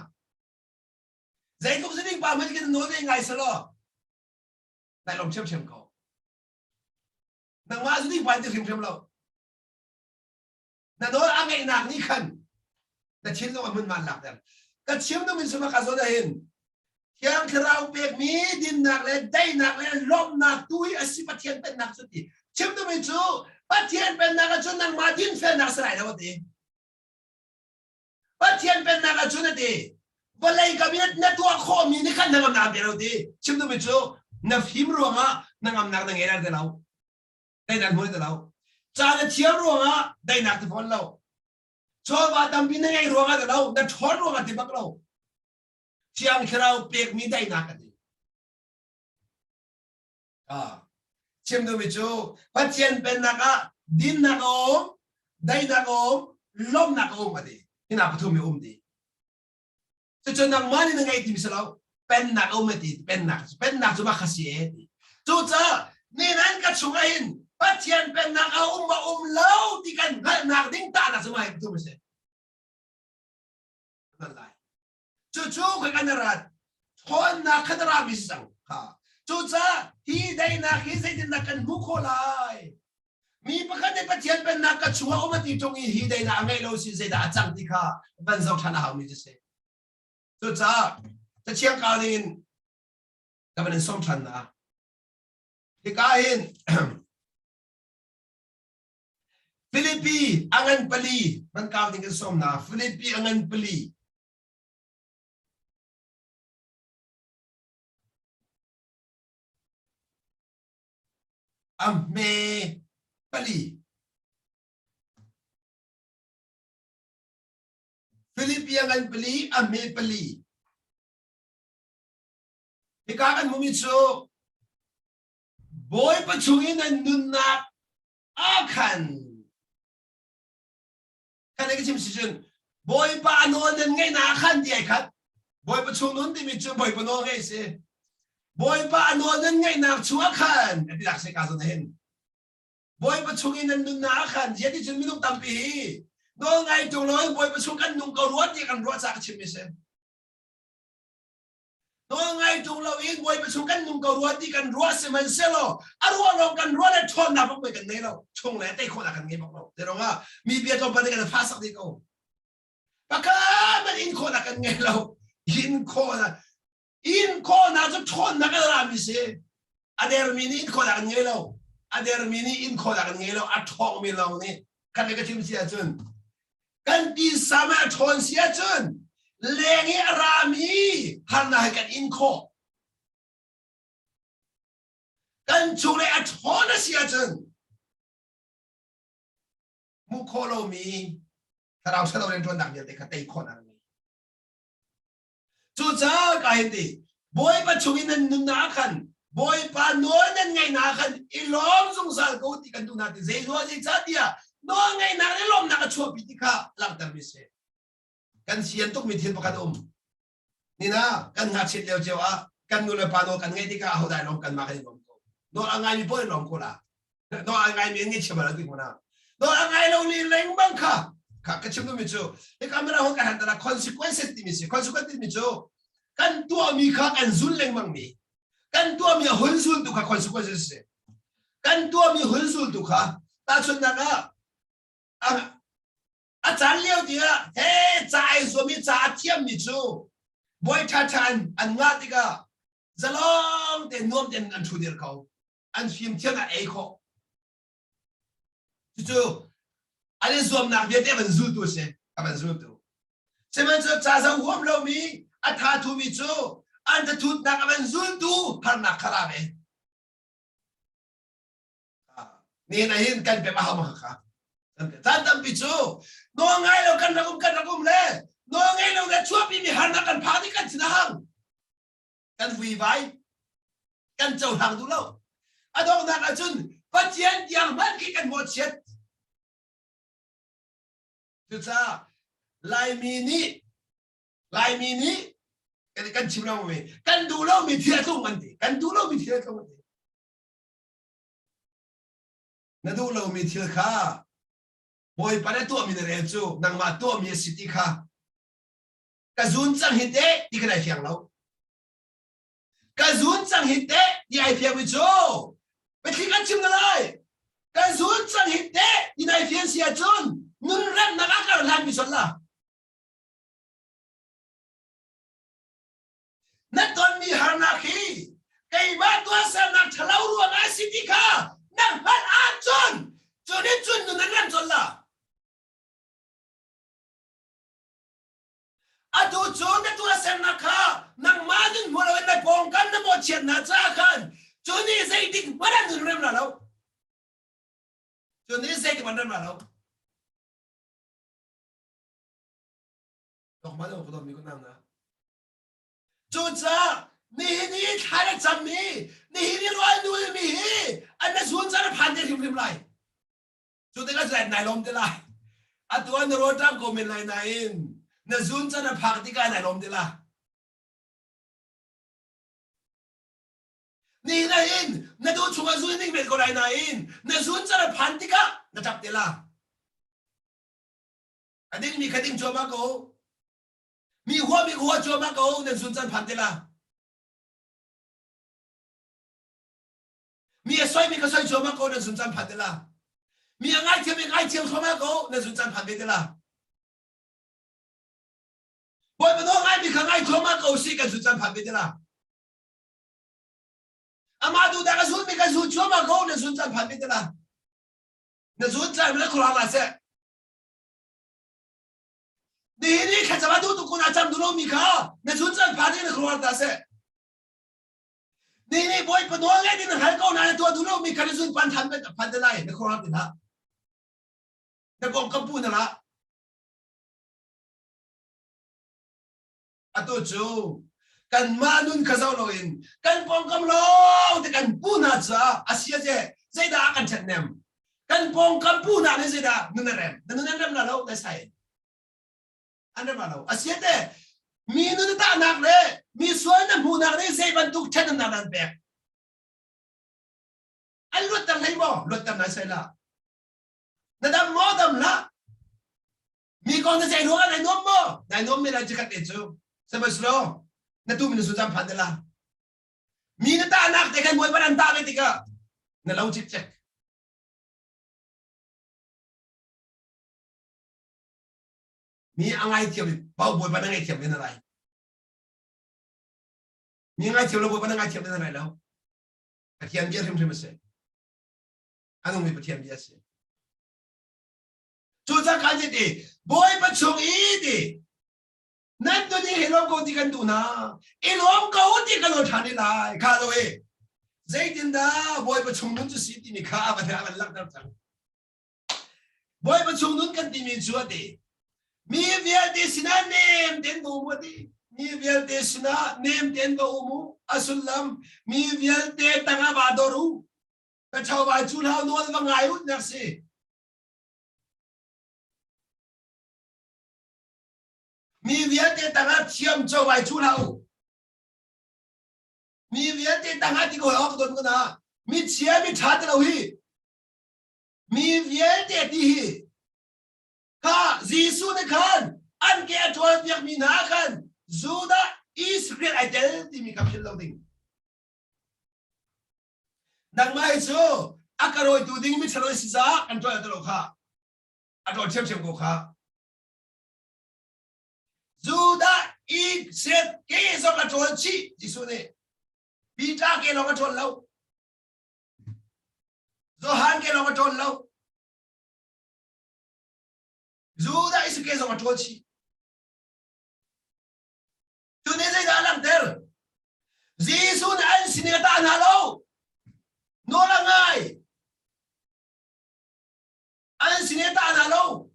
zeitluk ziding pa hmanh khi nawl ngai selaw nai lawm ṭhiamṭhiam ko nangmah zu ding pa ti hrimhrim lo na nawl a ngeihnak nih khan na thinlung a hmunhma lakter ka chim ding in suma ka zawn hin Thiang Thlarau pekmi dinnak le daihnak le lawmhnak tu hi a si Pathian pennak cu ti chim duhmi cu Pathian pennak ah cun nangmah dinfelnak si lai lo a ti Pathian pennak ah cun a ti vawlei kam in na tuah khawhmi nih khan na ngamnak pe lo ti chim duhmi cu na fim ruangah na ngamnak na ngei ti lo daihnak hmu ti lo ca na thiam ruangah daihnak ti fawn lo chawva tampi na ngei ruangah ti lo na ṭhawn ruangah ti bak lo Thiang Thlarau pekmi daihnak a ti Ah, chim duhmi cu Pathian pennak ah dinnak a um, daihnak a um, lawmhnak a um a ti. Hina pathum hi um ti. Cucu nangmah nih na ngei timi si lo. Pennak a um a ti. Pennak pennak cu mah kha si e ti. Cucaah ninan ka chungah hin Pathian pennak a um a um lo ti kan hngalhnak ding tahnak cu mah hi pathum a si. Lai. Cucu ka kan rat ṭhawnnak kha na rami si cang. Cucaah hi daihnak hi zeitindah kan hmuh khawh lai? Mi pakhat nih Pathian pennak ka chungah um a ti ṭung i hi daihnak a ngeih lo si zeidah a cang ti kha van zoh ṭhan a haumi cu si. Cucaah Cathiang kau dingin ka van in sawm ṭhan na. Hika hin Filipi a ngan pali van kau ding kan sawm na. Filipi a ngan pali. A hme pali. Filipi a ngan pali, a hme pali. Hika kan hmumi cu Bawipa chung in an nunnak ah khan kan ka chim si cun Bawipa a nawl nan ngeihnak ah khan ti ai khat Bawipa chung nun timi cu Bawipa nawl ngeih si. Bawipa a nawl nan ngaihnak chungah khan a ti lak se ka zawn hin. Bawipa chung in nan nunnak ah khan ziah ti cun minung tampi hi nawl ngai tung loin Bawipa chung kan nung ko rua ti kan ruah ca ka chimmi si. Nawl ngai tung loin Bawipa chung kan nung ko rua ti kan ruah sihmanhsehlaw a ruah lawng kan ruah le ṭhawnnak bak kan nei lo. Chung le tei khawhnak kan ngei bak lo. Zeiruangah mi bia tlawmpal nih kan fa sak dih ko. Pakhat man in khawhnak kan ngei lo. In khawhnak in khawhnak cu ṭhawnnak a rami si. A dermi nih in khawhnak an ngei lo. A dermi nih in khawhnak an ngei lo. A ṭhawngmi lawng nih kan ka chim si ahcun kan tisa mah a ṭhawn si ahcun leng i a rami harnak hi kan in khawh. Kan chung le a ṭhawn a si ahcun hmuh khawh lomi thlarau ṭhalo rianṭuannak vialte kha tei khawhnak ngei. Cucaah ka hin ti Bawipa chung in nan nunnak ah khan Bawipa nawl nan ngaihnak ah khan i lawm zungzal ko ti kan duh hna ti zei ruah zeicahtiah nawl ngaihnak le lawmnak a chuahpi ti kha langhtermi si. Kan sian tukmi thil pakhat a um. Nina kan ngakchiat lio cio ah kan nu le pa nawl kan ngaih tikah ahodah lawm kanmah kan i lawm ko. Nawl a ngaimi paoh in lawm ko la. Nawl a ngaimi an ngaihchia bal ti ko na. Nawl a ngai lo ni lengmang kha kha ka chim duhmi cu hika mara hon ka han tala consequences timi si consequences timi cu kan tuahmi kha kan zul lengmang mi kan tuahmi a hun zul tu kha consequences si kan tuahmi hun zul tu kha tahchunhnak ah a caan lio tiah he ca ai zuam i ca a thiammi cu bawi ṭhaṭha an an ngah tikah zalong te nuam tein an ṭhu dir ko an fimthiam a ei khawh cucu an i zuamnak vialte van zultu a si a van zultu sihmanhsehlaw ca zoh huam lomi a tha thumi cu an thathutnak a van zultu harnak kha ra ve Nihin ah hin kan pek a hau ma kha. Caan tampi cu nawl ngai lo kan rak um kan rak um le nawl ngei lo le chuahpi mi harnak kan phak dih kan thin a hang. Kan vuivai. Kan cohlang duh lo. A donghnak ahcun Pathian tiang hmanh khi kan mawhchiat. Cucaah Laimi nih Laimi nih kan kan chim lo mi kan duh lo mi thil a tlung an ti. Kan duh lo mi thil a tlung an ti. Na duh lomi thil kha Bawipa na tuahmi na rel cu nangmah tuahmi a si ti kha ka zun cang hi teh ti kha nai fiang lo. Ka zun cang hi teh ti ai fiangmi cu biathli kan chim na lai. Ka zun cang hi teh ti nai fian si ahcun nun remnak ah kar hlanmi sual la. Na tonmi harnak hi keimah tuahsernak ṭhalo ruangah a si ti kha na hngalh ahcun cu nih cun nun an rem colh la. Atu cu na tuahsernak kha nangmah nun hmu loin na pawngkam na mawhchiatnak caah khan cu nih zeitik hmanh ah nun rem la lo. Cu nih zeitik hmanh rem la lo. Cucaah nihin i thla na cammi, nihin i rual nulmi hi an na zun caan a phan te hrimhrim lai. Cu tikah cu nai lawm te lai. Atu ah na rawlṭam ko men lai nain na zun caan a phak tikah nai lawm te la. Nihin ah hin na duh chungah zun ding men ko lai nain na zun caan a phan tikah na ṭap te la. A dingmi kha ding cuahmah ko. Mi huami hua cuahmah ko nan sun caan phan te la. Mi a soimi kha soi cuahmah ko nan sun caan phan te la. Mi a ngaithiam i ngaithiam thluahmah ko nan sun caan phan ve te la. Bawipa nawl ngaimi kha ngai thluahmah ko si kan sun caan phan ve te la. Amah duhnak a zulmi kha zul cuahmah ko nan sun caan phan ve te la. Na zun caan na khuaruah hlah seh. Nihin i thlacam a duh tuk kun a cam duh lomi kha na zun caan phan in na khuaruah hlah seh. Nihin i Bawipa nawl ngaih ding na hngal ko nain na tuah duh lomi kha na zun pan than phan te lai na khuaruah ti hlah. Na pawngkam pu na lah. Atu cu kanmah nun kha zoh loin kan pawngkam lawng te kan pu hna caah a si a zeidah a kan ṭhathnem kan pawngkam pu hna nih zeidah nun a rem na nun an rem la lo na sai an rem la lo a si te mi nun a tahnak le Mi sual na hmuhnak nih zei bantuk ṭhathnemnak dah an pek? An luatter hlei maw? Luatter nai sai la. Na dam maw? Dam hlah. Mi kong na ceih ruangah nai nuam maw? Nai nuam men lai cikhat te cu. Sihmanhsehlaw na tu min su cam phan te la. Mi na tahnak te khan Bawipa an tah ve tikah na lo cikcek. Mi a ngaithiam pau Bawipa na ngaithiam ve na lai. Mi ngaithiam lo Bawipa na ngaithiam ve na lai lo. Pathian bia hrimhrim a si. A nungmi Pathian bia a si. Cucaah kan ti Bawipa chung i ti nan nun hi lawm ko ti kan duh hna i lawm ko ti kan lo ṭhan i lai kha lo i zeitindah Bawipa chung nun cu si timi kha a van a van langhter cang Bawipa chung nun kan timi cu a ti mi vialte sinah nem tein va um a ti mi vialte sinah nem tein va um u a sullam mi vialte tangah va dor u ka chawva cu hlau nawl va ngai u nak si Mi vialte tangah thiam cawai cu hlah u. Mi vialte tangah ti ko awk don ko na. Mi chia mi tha ti lo hi. Mi vialte ti hi. Kha Jesuh nih khan an ke a ṭawl piak mi hna khan Judah Israel ai tel timi kha philh lo ding. Nangmah hi cu a ka rawitu ding mi ṭhalo si caah kan ṭawl ti lo kha. A ṭawl ṭhiamṭhiam ko kha. Judah i set ke zong a ṭawl chih Jesuh nih Peter ke lawng a ṭawl lo Johan ke lawng a ṭawl lo Judah i ke zong a ṭawl chih Tu nih zeidah a langhter Jesuh nih an sin i a tah hna lo nawl a ngai An sin i tah hna lo.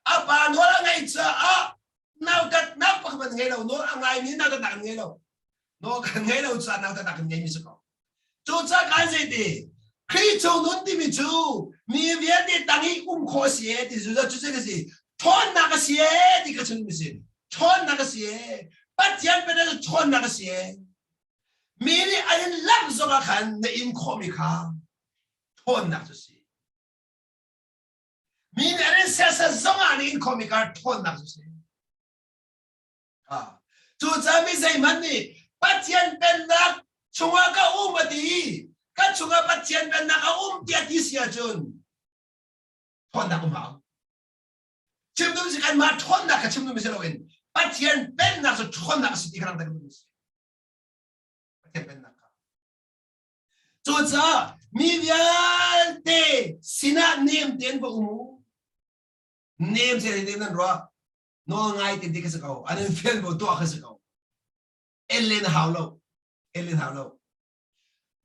A pa nawl a ngaih caah nautatnak pakhat an ngei lo. Nawl a ngaimi nautatnak an ngei lo. Nawl kan ngei lo caah nautatnak kan ngeimi si ko. Cucaah kan zei ti? Khrih chung nun timi cu mi vialte tang i um khawh a si e ti cu cu cu si. Ṭhawnnak a si e ti ka chim mi si. Ṭhawnnak a si e. Pathian pennak cu ṭhawnnak a si e. Mi nih an in lak zong ah khan na in khawhmi kha ṭhawnnak cu si. Mi nih an in sersiam zong ah na in khawhmi kha ṭhawnnak cu si. Cucaah mi zeihmanh nih Pathian pennak chungah ka um a ti ka chungah Pathian pennak a um tiah ti si ahcun ṭhawnnak um hau. Chim duh si kanmah ṭhawnnak kha chim duh si loin Pathian pennak cu ṭhawnnak a si ti kha langhter duh si. Pathian pennak kha. Cucaah mi vialte sinah nem tein va um u. Nem tein nan ruah. Nawl ngai te ti kha si ko. An in fial bu tuah kha si ko. El len hau lo. El len hau lo.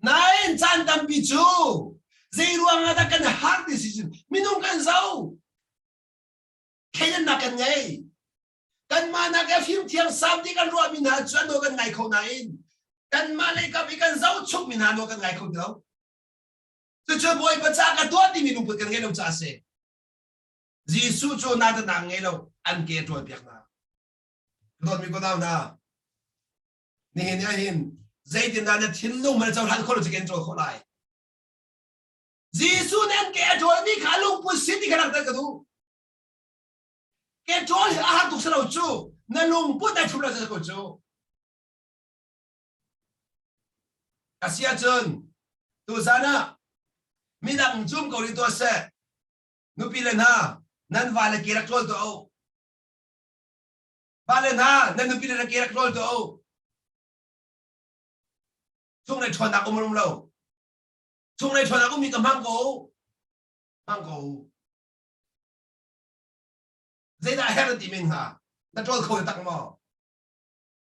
Nain caan tampi cu zei ruang ah dah kan har ti si cun minung kan zo. Thleidannak kan ngei. Kanmah nak i fimthiam sam ti kan ruahmi hna cu an nawl kan ngai kho nain kanmah lei kap i kan zohchukmi hna nawl kan ngai kho ti lo. Cucu Bawipa ca ka tuah timi lungput kan ngei lo caah a si. Jesuh cu natanang ngei lo an ke a ṭawl piak hna. Ka dawtmi ka nau hna, nihin ah hin zeitindah na thinlung man cohlan khawh lo cu kan ṭawl khawh lai. Jesuh nih an ke a ṭawlmi kha lungput si ti kha langhter ka duh. Ke ṭawl hi a har tuk si lo cu na lungput ai ṭhum lo si ko cu. A si ahcun tuzan ah midang cum ko rih tuah seh. Nupi le hna nan vale ke rak ṭawl tuah u. Vale hna nan nupi le ke rak ṭawl tuah u. Chunglei ṭhawnnak um um lo. Chunglei ṭhawnnak ummi ka hmang ko u. Hmang ko u. Zeidah a herh na ti men hnga? Na ṭawl kho tak maw?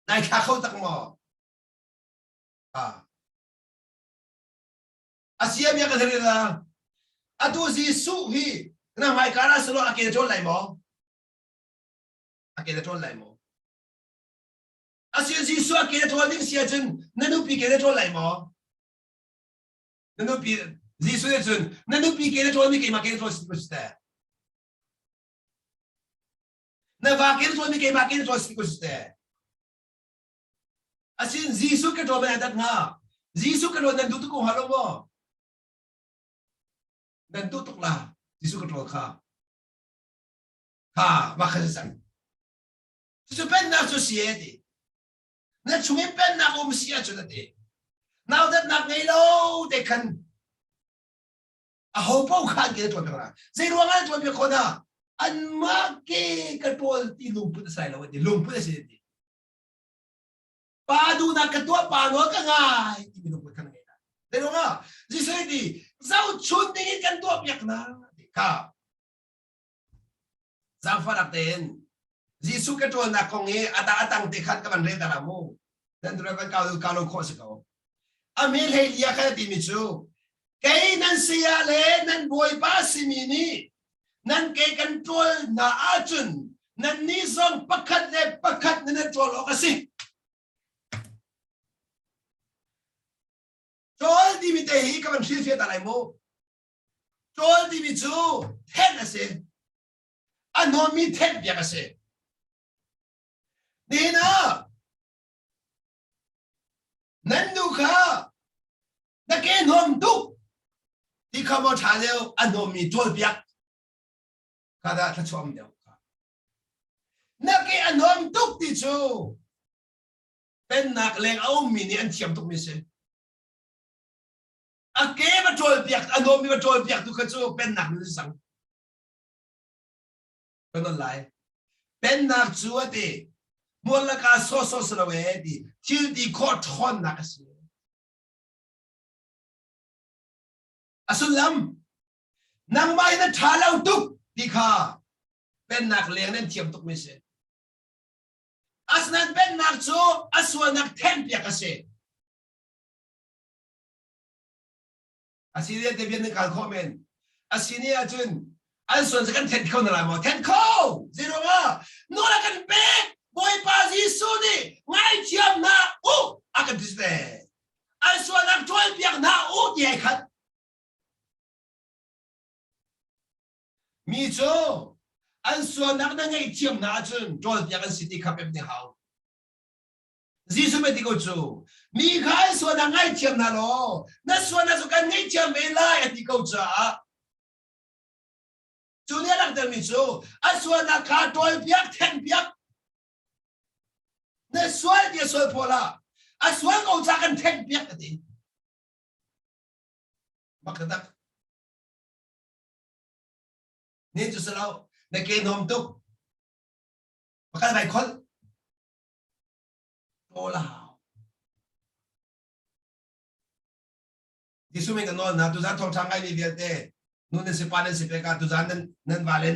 Nai thla kho tak maw? Ah. A sia bia ka thari la. Atu Jesuh hi na hmaika ra selo a ke na ṭawl lai maw? A ke na ṭawl lai maw? A sia Jesuh a ke na ṭawl ding si ahcun na nupi ke na ṭawl lai maw? Na nupi Jesuh nih cun na nupi ke na ṭawlmi keimah ke na ṭawl si ko si teh. Na va ke na ṭawlmi keimah ke na ṭawl si ko si teh. Asin Jesuh ka ṭawl mai dat hnga. Jesuh ka ṭawl nan duh tuk ko hnga lo maw? Nan duh tuk la Jesuh ka ṭawl kha. Kha mah kha si cang. Cucu pennak cu si e ti. Na chung in pennak um si ahcun a ti. Nautatnak ngei lo te khan aho paoh kha an ke ṭawl piak hna. Zei ruang ah ṭawl piak khawh hna? Anmah ke ka ṭawl ti lungput a sai lo a ti. Lungput a si a ti. Pa duhnak ka tuah pa nawl ka ngai ti mi lungput kha na ngei lai. Zei ruang ah? Jesuh nih ti zohchun ding in kan tuah piak hna ti kha. Zaangfahnak tein Jesuh ka ṭawlnak kong hi a ta a tang te khan ka van rel ta la mu. Nan tu van kau kau lo khawh si ko. A mi hlei lia khan a timi cu kei nan saya le nan bawipa simi nih nan ke kan ṭawl hna ahcun nan nih zong pakhat le pakhat nan i ṭawl awk a si. Ṭawl timi te hi ka van hrilhfiah ta lai mu. Ṭawl timi cu thenh a si. A hnawmmi thenh piak a si. Nihin ah nan nu kha na ke hnawm tuk ti kha maw ṭha deuh a hnawmmi ṭawl piak kha dah thluachuah um deuh kha. Na ke a hnawm tuk ti cu pennak leng a ummi nih an thiam tukmi si. A ke va ṭawl piak a hnawmmi va ṭawl piak tu kha cu pennak nun sang. Kan on lai. Pennak cu a ti mual laka sawsawh si lo e ti thil ti khawh ṭhawnnak a si. A sullam nangmah in a ṭha lo tuk ti kha pennak leng nan thiam tukmi si. Asinain pennak cu a sualnak thenhpiak a si. Assyria te bian nan kal khawh men. Assyria ahcun an sual cu kan then kho na lai maw? Then kho! Zeiruangah? Nawl a kan pek! Bawipa Jesuh nih ngaithiam hna u a kan ti ve. An sualnak ṭualpiak hna u ti ai khat. Mi cu an sualnak na ngaihthiam hna ahcun ṭawlpiak an si ti kha pem ne hau. Jesuh nih ti ko cu mi kha an sualnak ngaithiam hna law na sualnak cu kan ngaihthiam ve lai a ti ko caah cu nih a langhtermi cu a sualnak kha ṭawlpiak thenpiak na sual ti a sual phaw ah a sual ko ca kan thenpiak a ti mak tak ni cu si lo na ke hnawm tuk pakal vai kholh Ṭawl a hau. Jesuh min ka nawl hna tuzan thawngṭha ngaimi vialte nu nan si pa nan si pek ah tuzan nan nan va le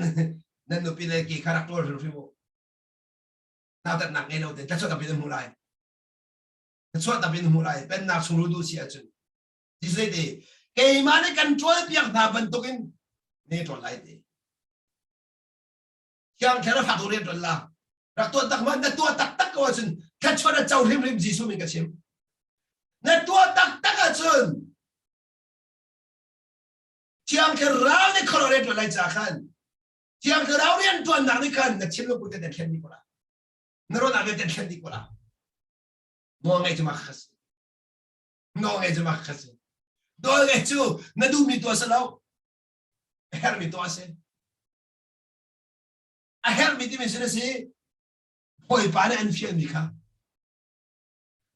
nan nupi le ke kha rak ṭawl hrimhrim u. Nautatnak ngei lo te thlachuah tampi nan hmu lai. Thlachuah tampi nan hmu lai. Pennak chung lu duh si ahcun. Jesuh ti keimah nih kan ṭawl piak hna bantukin ne ṭawl lai ti. Thiang Thlarau fak rian ṭuan la. Rak tuah tak ma na tuah taktak ko ahcun thluachuah na co hrimhrim Jesuh min ka chim. Na tuah taktak ahcun Thiang Thlarau nih khuaruah rian ṭuan lai ca khan Thiang Thlarau rian ṭuannak nih khan na thinlung put te thlen dih ko la. Na ruahnak vialte thlen dih ko la. Nawl ngaih cu mah kha si. Nawl ngaih cu mah kha si. Nawl ngaih cu na duhmi tuah si lo. A herhmi tuah a si. A herhmi timi sin a si. Bawipa nih an fialmi kha.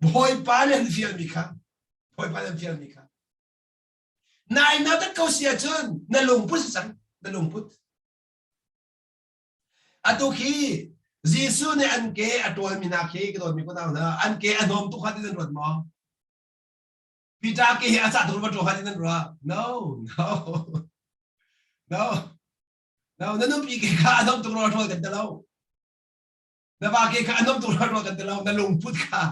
Bawipa nih an fialmi kha. Bawipa nih an fialmi kha. Nai na tat ko si ahcun na lungput si cang. Na lungput. Atu khi Jesuh nih an ke a ṭawlmi hna khi ka dawtmi kunau hna an ke a hnawm tuk kha ti nan ruat maw? Peter ke hi a cah tuk va ṭawl kha ti nan ruah? No, no. No. No, na nupi ke kha a nom tuk rua ṭawl kan ti lo. Na va ke kha a nom tuk rua ṭawl kan ti lo. Na lungput kha.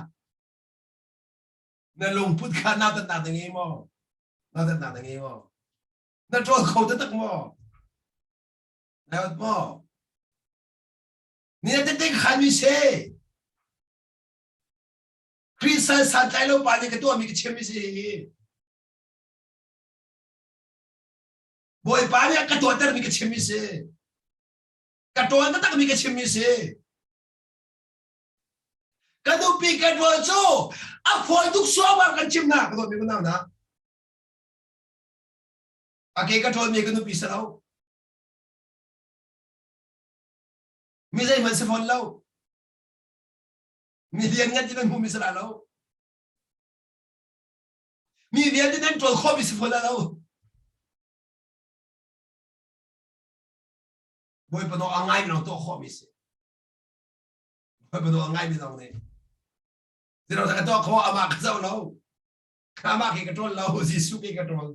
Na lungput kha nautatnak na ngei maw? Nautatnak na ngei maw? Na ṭawl kho taktak maw? Na ot maw? Ni na tete khan mi se. Khrih sal santlai lo pa nih ka tuahmi ka chim mi si hi. Bawipa nih a ka tuahtermi ka chimmi si. Ka ṭawn taktakmi ka chimmi si. Ka nupi ka ṭawl cu a fawi tuk suaumau kan chim na ka dawtmi unau hna. A ke ka ṭawlmi ka nupi si lo. Mi zeihmanh si fawn lo. Mi lianngan ti nan hmuhmi si la lo. Mi vialte nan ṭawl khawhmi si fawn la lo. Bawipa nawl a ngaimi lawng tuah khawhmi si. Bawipa nawl a ngaimi lawng nih. Zero ka tuah khawh amah ka zoh lo. Amah ke ka ṭawl lo, Jesuh ke ka ṭawl.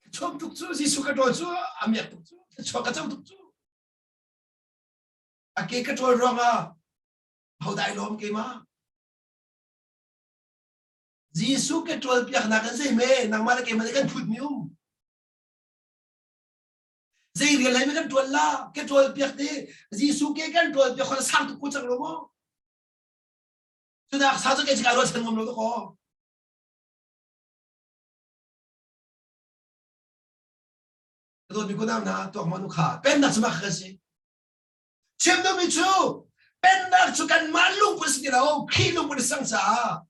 Ka chuak tuk cu, Jesuh ka ṭawl cu, a miak tuk cu, ka chuak ka co tuk cu. A ke ka ṭawl ruangah hodah ai lawm keimah? Jesuh ke ṭawl piaknak in zeime nangmah le keimah nih kan phutmi um. Zei rian lai kan ṭuan la ke ṭawl piak te Jesuh ke kan ṭawl piak khon sang tuk ko cang lo maw? Cunak sa cu kei ka ruat chan ngam lo to ko. Dawt mi kunau na tuak ma nu kha pennak cu mak ka si. Chim duhmi cu pennak cu kanmah lungput si ti lo Khrih lungput a sang caah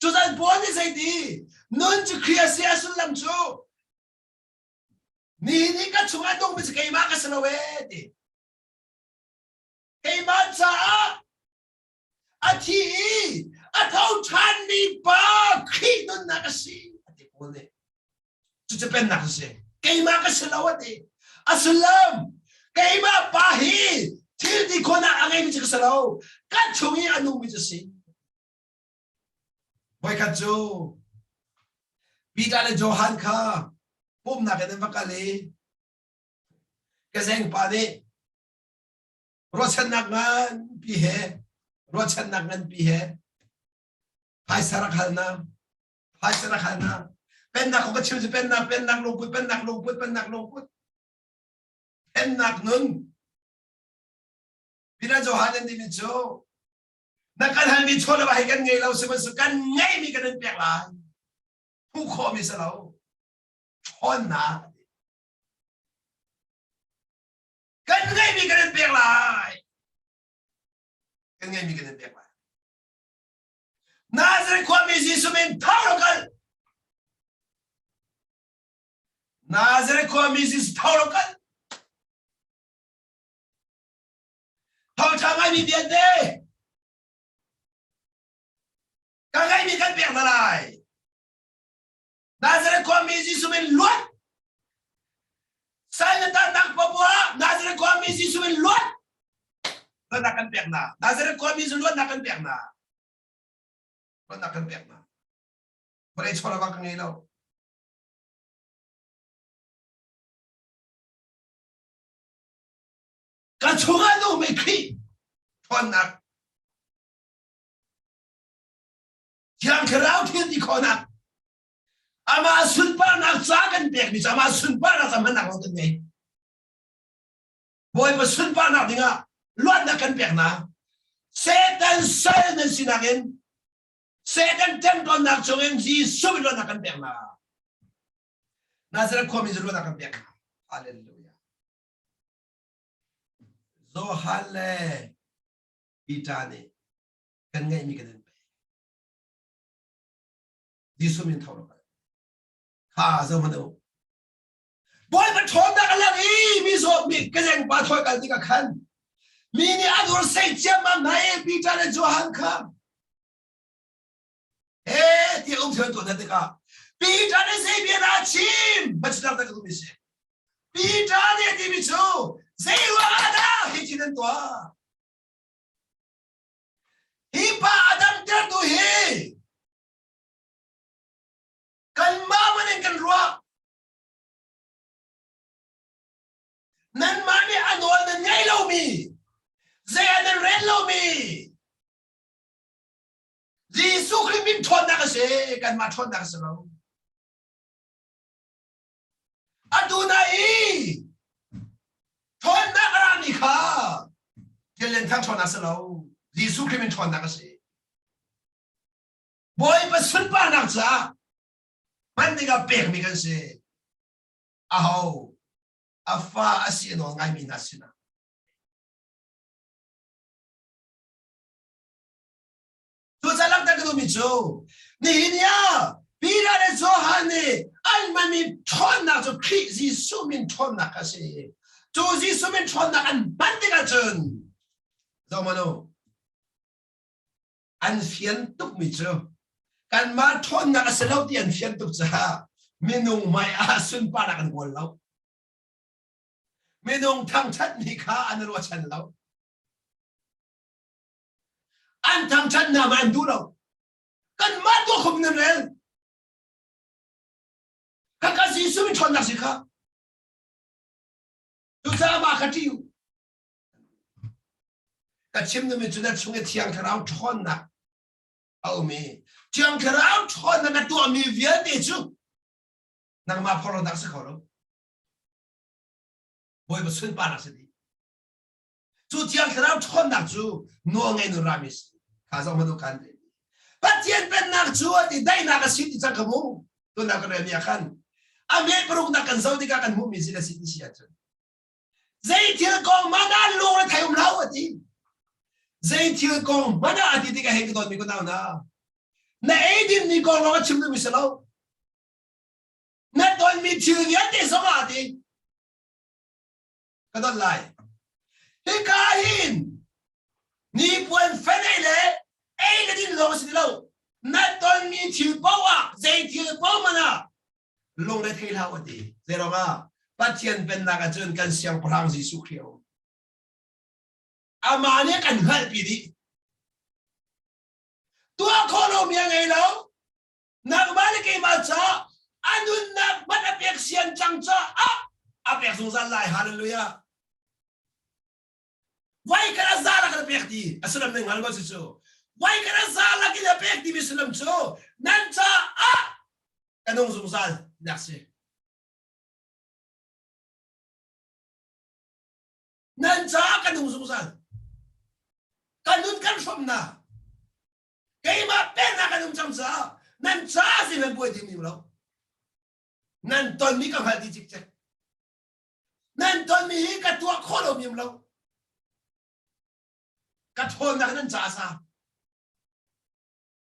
Cuzan Paul nih zeiti nun cu Khrih a si a sullam cu ni ni ka chungah nungmi cu keimah ka si lo ee ti. Keimah caah a thi i a tho ṭhanmi pa Khrih nunnak a si a ti Paul nih. Cucu pennak a si. Keimah ka si lo a ti. A sullam keimah pa hi thil ti khawhnak a ngeimi cu ka si lo. Ka chung i a nungmi cu si. Voikhat cu Peter le Johan kha pumhnak in an va kal i kezeng pa nih ruahchannak nganpi he ruahchannak nganpi he phaisa rak hal na phaisa rak hal na pennak kong ka chim cu pennak pennak lungput pennak lungput pennak lungput pennak nun Peter Johan an timi cu na kan halmi chaw le hei kan ngei lo sihmanhsehlaw kan ngeimi kan in pek lai hmuh khawhmi si lo ṭhawnnak kan ngeimi kan in pek lai kan ngeimi kan in pek lai Nazareth khuami Jesuh min tho lo kal Nazareth khuami Jesuh tho lo kal Thawngṭha ngaimi vialte ka ngeimi kan pek hna lai. Nazareth khuami Jesuh min luat. Sai na tannak papoah Nazareth khuami Jesuh min luat. Luatnak kan pek hna. Nazareth khuami cu luatnak kan pek hna. Luatnak kan pek hna. Vawlei chawlawang ka ngei lo. Ka chungah na um i Khrih ṭhawnnak Thiang Thlarau thil ti khawhnak amah sunparnak ca kan pekmi cu amah sunparnak ca hmannak lawng kan ngei. Bawipa sunparnak dingah luatnak kan pek hna. Satan sal nan sinak in Satan ṭemṭawnnak chungin Jesuh luatnak kan pek hna. Nazareth khuami cu luatnak kan pek hna. Hallelujah. Johan le Peter nih kan ngeihmi kan in pek. Jesuh min tho kal. Kha zo hmanh u. Bawipa ṭhawnnak a lang i mi zaw mi ka zeng pa thawi kal tikah khan mi nih an ur sei ciammam hna i Peter le Johan kha he ti um thian tuah tikah Peter nih zei bia dah a chim bachelor ta ka duhmi si Peter nih a timi cu zei ruang ah dah hi ti nan tuah hi pa a damtertu hi kanmah man in kan ruah nanmah nih a nawl nan ngei lomi zei ah nan rel lomi Jesuh Khrih min ṭhawnnak a si kanmah ṭhawnnak a si lo atu na i ṭhawnnak a rami kha thil lian thang ṭhawnnak a si lo Jesuh Khrih min ṭhawnnak a si Bawipa sunparnak caah hman dingah pekmi kan si aho a fa a si a nawl ngaimi hna sinah. duhmi cu nihin ni ah Peter le Johan nih an hmanmi ṭhawnnak cu Khrih Jesuh min ṭhawnnak a si. Cu Jesuh min ṭhawnnak an hman tikah cun zohmanh u an fian tukmi cu kanmah ṭhawnnak a si lo ti an fian tuk caah minung hmai ah sunparnak an kawl lo. Minung thangṭhatmi kha an ruahchan lo. An thangṭhat hna ma an duh lo. Kanmah tuah khom nan rel. Khaka Jesuh min ṭhawnnak si kha. Cucaah mah kha ṭih u. Ka chim duhmi cu na chung i Thiang Thlarau ṭhawnnak a um i Thiang Thlarau ṭhawnnak na tuahmi vialte cu nangmah phorhlawtnak si kho lo. Bawipa sunparnak si dih. Cu Thiang Thlarau ṭhawnnak cu nawl ngei nun rami si. Kha zong hmanh kan rel. Pathian pennak cu a ti daihnak a si ti cang ka mu. Tunak kan relmi ah khan a me paruknak kan zoh tikah kan hmuhmi si na si ti si ahcun zei thil kong hmanh ah lung le thei um hlah a ti. Zei thil kong hmanh ah a ti tikah hei ka dawtmi ka nau na. Na eidin mi kong lawng a chim duhmi si lo. Na tonmi thil vialte zong ah a ti. Ka don lai. Hika hin nipuan fenei le ei le din lawng si ti lo. Na tonmi thil paoh ah zei thil paoh hmanh ah lungre thei hlah u ti. Zeiruang ah Pathian pennak ahcun kan siangpahrang Jesuh Khrih a um. Amah nih kan hngalhpi dih. Tuah khawh lomi a ngei lo. Nangmah le keimah caah a nunnak hmanh a pek sian cang caah a pek zungzal lai. Hallelujah. Voi khat a za lak in a pek ti a sullam nan hngal maw cucu? Voi khat a za lak in a pek timi sullam cu nan caah ka nung zungzal nak si. Nan caah ka nung zungzal. Ka nun kan hrawm na. Keimah peknak kan um cang caah nan caah si nan buai ding lo. Nan tonmi ka hngalh dih cikcek. Nan tonmi hi ka tuah khawh lomi um lo. Ka ṭhawnnak nan caah sa.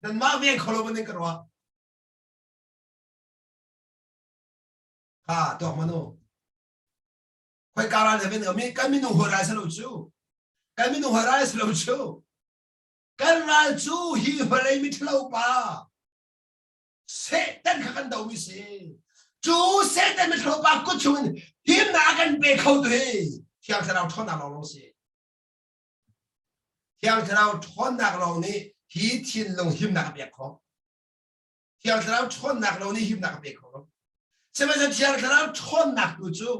Nanmah veng kho lo man ka ruah. Ha, tuak manu. Khoi ka ral he men kan minung hawi ral si lo cu. Kan minung hawi ral si lo cu. Kan ral cu hi vawlei miṭhalo pa Satan kha kan domi si. Cu Satan miṭhalo pa kut chungin himnak a kan pe kho tu hi Thiang Thlarau ṭhawnnak lawng lawng si. Thiang Thlarau ṭhawnnak lawng nih hi thinlung himnak a pek khawh. Thiang Thlarau ṭhawnnak lawng nih himnak a pe kho lo. Sihmanhsehlaw Thiang Thlarau ṭhawnnak tu cu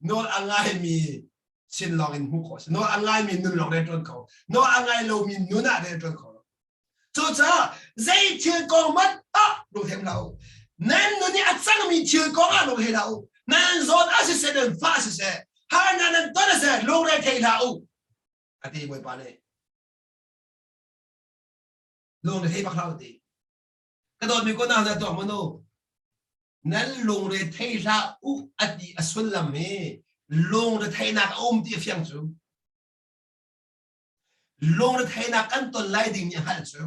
nawl a ngaimi sin lawng in hmuh khawh a si. Nawl a ngaimi nun lawng rian ṭuan kho. Nawl a ngai lomi nun ah rian ṭuan kho lo. Cucaah zei thil kong hmanh ah lungthem hlah u. Nan nun i a cangmi thil kong ah lung hei hlah u. Nan zawn a siseh, nan fah a siseh, harnak nan ton a siseh, lungre thei hlah u. A ti Bawipa nih. Lungre thei bak hlah u ti. Ka dawtmi ko na tuak manu. Nan lungre thei hlah u a ti a sullam hi lungre theihnak a um ti a fiang cu. Lungretheihnak kan ton lai ding nih a hngalh cu.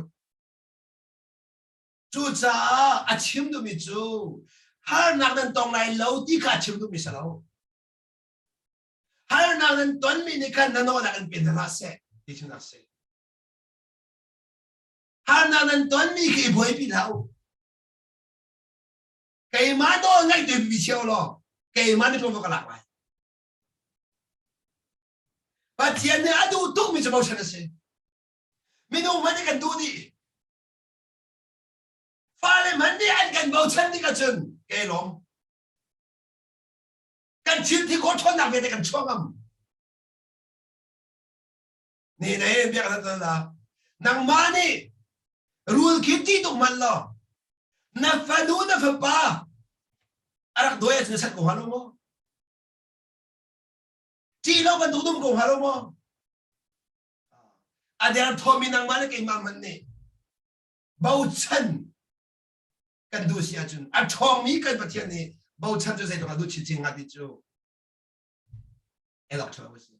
Cucaah a chim duhmi cu harnak nan tong lai lo ti kha a chim duhmi si lo. Harnak nan tonmi nih khan na nawlnak in pe hna hlah seh ti chimnak si. Harnak nan tonmi khi i buaipi hlah u. Keimah nawl ngaih tu bi cio law keimah nih ṭuanvo ka lak lai. Pathian nih a duh tukmi cu bochan a si. Minung hmanh nih kan duh dih. Fale hmanh nih an kan bochan tik ahcun ke lawm. Kan thil thi khawh ṭhawnnak vialte kan chuah ngam. Ni ne biak na la. Nangmah nih rul khi ti tuk man law na fanu na fapa a rak dawi ahcun na sat ko hnga lo maw? Ṭih lo bantuk dum ko hnga lo maw? A derthawmi nangmah le keimah hmanh nih bochan kan duh si ahcun a ṭhawngmi kan Pathian nih bochan cu zeitluk a duh chinchin hnga ti cu elok ṭha lo a si.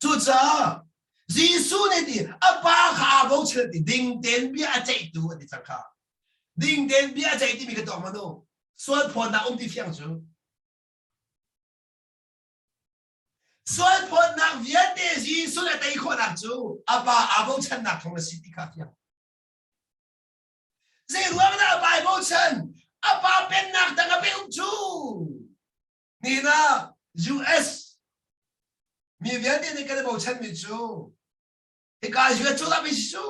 Cucaah Jesuh. Jesuh nih ti a pa kha aa bochan ti ding tein bia a ceihtu a ti cang kha. Ding tein bia a ceih timi ka tuak manu. Sual phawtnak um ti fiang cu. Sual phawtnak vialte Jesuh nih a tei khawhnak cu a pa aa bochannak thawng a si ti kha fiang. Zei ruang dah a pa ai bochan? A pa pennak dang a pe um cu. Nihin ah US mi vialte nih kan i bochanmi cu hika US cozah mi si cu.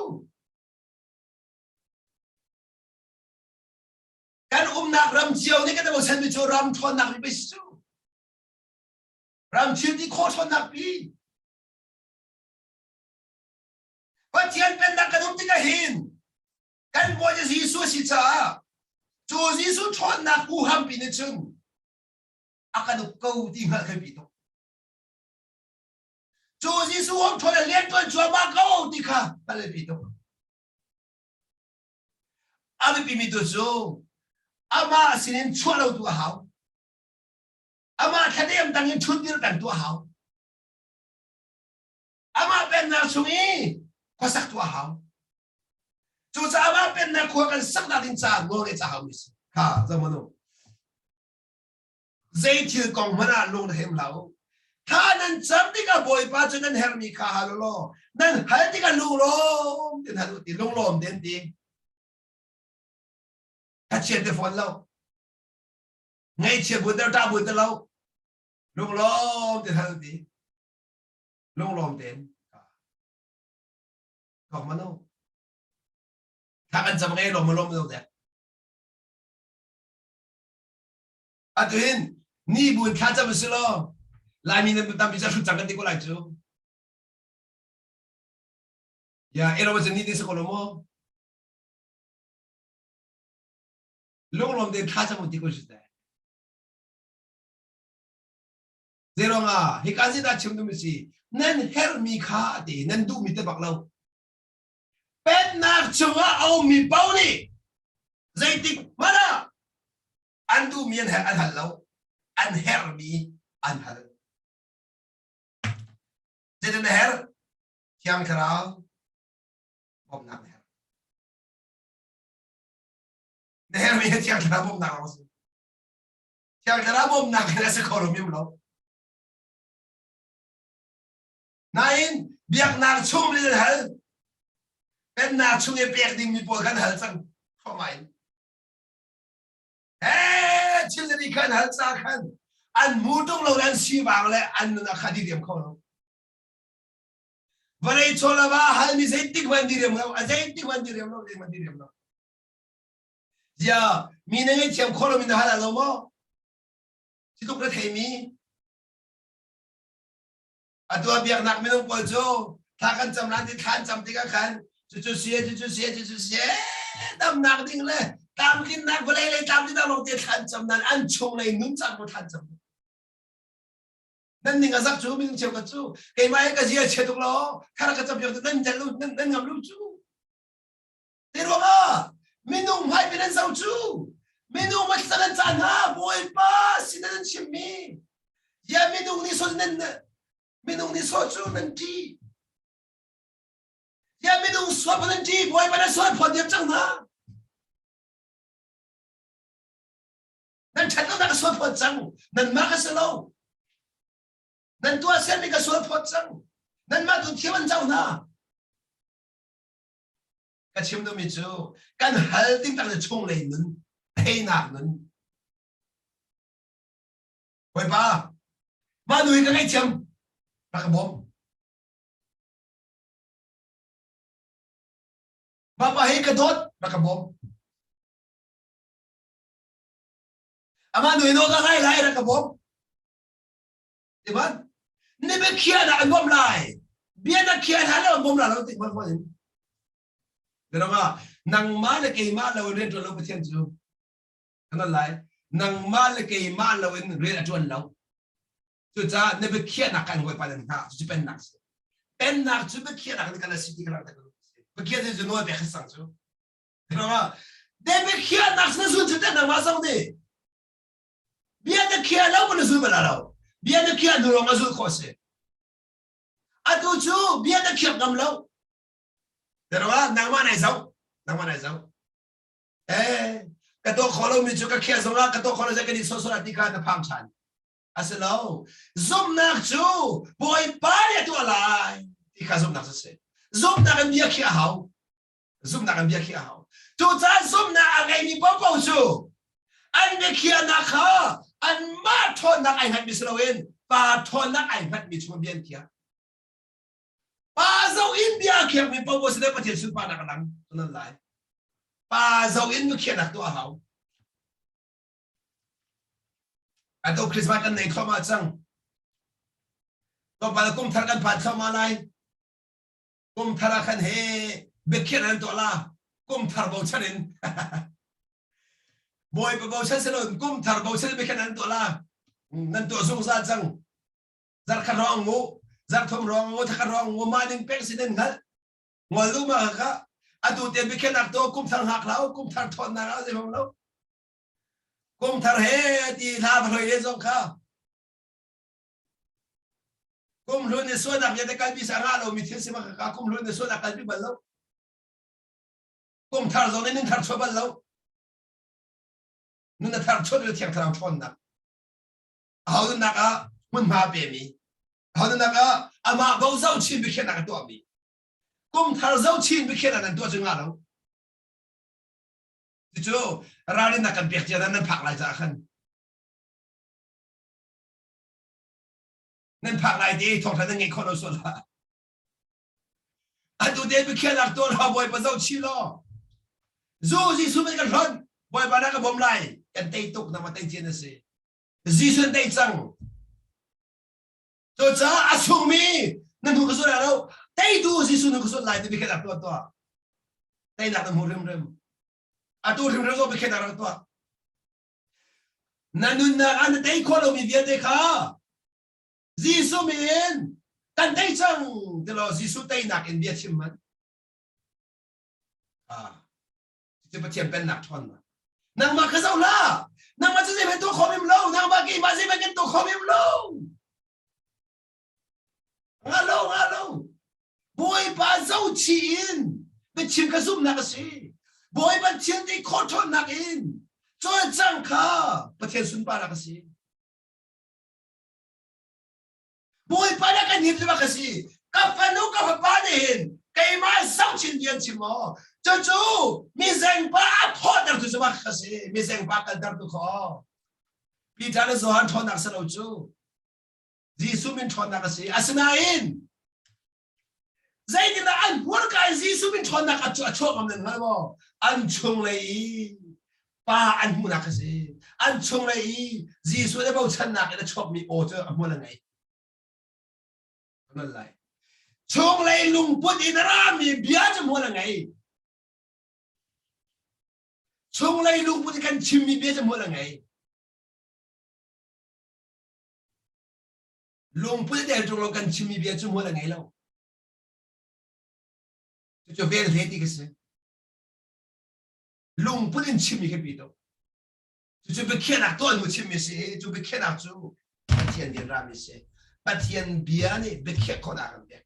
Kan umnak ram cio nih kan i bochanmi cu ram ṭhawnnak mi pei si cu. Ram thil ti khawh ṭhawnnak pi. Pathian pennak kan um tikah hin kan Bawi Jesuh a si caah cu Jesuh ṭhawnnak huham pi nih cun a kan uk ko ti hngalh kan pi tuk. Cu Jesuh huam ṭhawn le rianṭuan cuahmah ko ti kha hngalh pi tuk. A biapimi tu cu amah sinin chuah lo tu a hau. Amah thladem tang in ṭhut dir peng tu a hau. Amah pennak chung i khuasak tu a hau. Cucaah amah pennak khua kan saknak ding caah nawl ngeih ca hau mi si. Kha zamanu. Zei thil kong hmanh ah lung na hem hlah u. Thla nan cam tikah Bawipa cu nan herhmi kha hal u law nan hal tikah lunglawm ten hal u ti lunglawm ten ti. Thachiat te fawn lo. Ngaihchia bu ter ṭah bu te lo. Lunglawm ten hal u ti. Lunglawm ten. Kok mano. Thla kan cam ngai lawm lawm lo dek. Atu hin ni buin thla cam si law Laimi nan tampi cu hrut cang kan ti ko lai cu. Ya ero cu ni ti si ko lo maw? Lunglawm tein thla cam ti ko si te. Zeirong ah hika zeidah chim dum si nan herhmi kha ti nan duhmi te bak lo. Pennak chungah a ummi paoh nih zeitik hmanh ah an duhmi an herh an hal lo an herhmi an hal zeitin na herh thiang thlarau bawmhnak na herh na herhmi hi thiang thlarau bawmhnak lawng si thiang thlarau bawmhnak hin a si kho lo mi lo nain biaknak chung nih an hal pennak chung i pek dingmi pawl kan hal cang thluahmah in He thil na khan hal ca khan an mu tung lo an sivang le an nun a kha diriam kho lo. Vawlei chawl va hal mi zeitik hmanh diriam lo, a zeitik hmanh diriam lo, zeitik hmanh diriam lo. Zia mi na ngei thiam kho lo mi na hal lo maw? Si tuk na thei mi Atu ah biaknak minung pawl cu thla kan cam lan ti thla an cam tikah khan cucu si cucu si cucu si damnak ding le tlamtlinnak vawlei lei tlamtlinnak lawng te thla an cam nan an chung lei nun cang ko thla an cam nan ning a zak cu minung cheukhat cu keimah he ka zia chia tuk lo thara ka cam piak nan tel nan nan ngam lu cu Te ruangah minung hmai pe nan zo cu minung ma nan caan hna Bawipa sin nan chimmi ya minung nih so nan minung nih so cu nan ṭi ya minung sual nan ṭi Bawipa nan sual phawt diam cang hna nan ṭhat lonak ka sual phawt cang nanmah ka si lo nan tuah sermi ka sual phawt cang nanmah tu thiam an co hna Ka chim duhmi cu kan hal ding tak le chunglei nun teinak nun Bawipa mah nu hi ka ngaihthiam rak ka bawm Bapa hi ka dawt rak ka bawm Amah nu hi nawl ka ngai lai rak ka bawm Timan ni biakhiah dah an bawmh lai bia na khiah hlan lo an bawm la lo ti man in Diranga nangmah le keimah lo in rian ṭuan lo Pathian cu kan lai nangmah le keimah lo in rian a ṭuan lo cucaah na biakhiahnak kan Bawipa nan hna cu pennak si pennak cu biakhiahnak ni kan si ti kan biakhiah cu nawl pek sang cu Diranga de biakhiahnak na zun cu te nangmah zong nih Bia na khiah lo na zul bal lo. Bia na khiah hnu lawng a zulh khawh si. Atu cu bia na khiak ngam lo. Terwa nangmah nai zoh. Nangmah nai zoh. Eh, ka tuah khawh lomi cu ka khiah zongah ka tuah khawh lo kan i sawsawh ti kha na phang ṭhan. A si lo. Zumhnak cu Bawipa nih a tuah lai ti kha zumhnak cu si. Zumhnak in bia khiah a hau. Zumhnak in bia khiah a hau. Cucaah zumhnak a ngeimi paohpaoh cu an biakhiahnak kha anmah ṭhawnnak ai hngatmi si loin pa ṭhawnnak ai hngatmi chung bia an khiah. Pa zo in bia a khiakmi paoh si le Pathian sunparnak a lang nan lai. Pa zo in biakhiahnak tuah a hau. Atu Christmas kan nei thluahmah cang. Tlawmpal kum thar kan phan thluahmah lai. Kum thar ah khan he biakhiahnak an tuah la. Kum thar bochan in Bawipa bochan si kum thar bochan biakhiahnak an tuah la. Nan tuah zungzal cang. Zarkhat rong ngu, zarthum rong ngu, thakhat rong ngu, mah ning pek sin in hngalh. Ngol lu ma kha atu te biakhiahnak to kum thar hngak hlah kum thar thawnnak ah zei lo. Kum thar he ti hla va hloi le zong kha. Kum hlun i sualnak vialte kalpi sa ngah lomi thil si ma kha kum hlun i sualnak kalpi bal lo. Kum thar zong nih nun thar chuah bal lo. Nun a thar chuah le thiang thlarau ṭhawnnak. Aho nunnak ah hmunhma a pemi. Aho nunnak ah amah bo zoh chin biakhiahnak a tuahmi. Kum thar zoh chin biakhiahnak nan tuah cu ngah lo. Cucu ralrinnak kan pek cia nan phak lai caah khan nan phak lai ti thawngtha nan ngeih khawh lo sual hlah. Atu te biakhiahnak tuah la Bawipa zoh chih law zu Jesuh kan hlonh Bawipa na ka bawm lai kan tei tuk na ma tei cian a si. Jesuh tei cang. Cucaah a chungmi na hnu ka zul lai lo teitu Jesuh nu ka zul lai ti biakhiahnak tuah tuah. Teinak na hmu hrimhrim. Atu hrimhrim zong biakhiahnak rak tuah. Na nunnak ah na tei khawh lomi vialte kha Jesuh min kan tei cang ti law Jesuh teinak in bia chim man. Ah, cu Pathian pennak ṭhawnnak. Nangmah kha zoh hlah. Nangmah cu zeihmanh tuah khawh hrim lo. Nangmah keimah zeihmanh kan tuah khawh hrim lo. Nga lo, nga lo. Bawipa zohchih in biachim kha zumhnak a si. Bawipa thil ti khawh ṭhawnnak in cawlcang kha Pathian sunparnak a si. Bawipa nih kan him bak a si. Ka fanu ka fapa nih hin keimah zohchin ti an chim maw? Cucu mizengpa a thawhtertu cu bak a si. Mizengpa kaltertu kha. Peter le Johan ṭhawnnak si lo cu. Jesuh min ṭhawnnak a si. Asinain zeitindah an hmurka in Jesuh min ṭhawnnak a chuak ngam nan hngal maw? An chunglei i pa an hmuhnak a si. An chunglei i Jesuh le bochannak in a chuakmi aw cu a hmual a ngei. Hmual lai. Chunglei lungput in a rami bia cu hmual a ngei. Chunglei lungput in kan chimmi bia cu hmual a ngei. Lungput tel ṭung lo kan chimmi bia cu hmual a ngei lo. Cucu vel hle ti ka si. Lungput in chimmi khi pi tuk. Cucu biakhiahnak tuah hnu chimmi si i cu biakhiahnak cu Pathian bia rami si. Pathian bia nih biakhiah khawhnak a kan pek.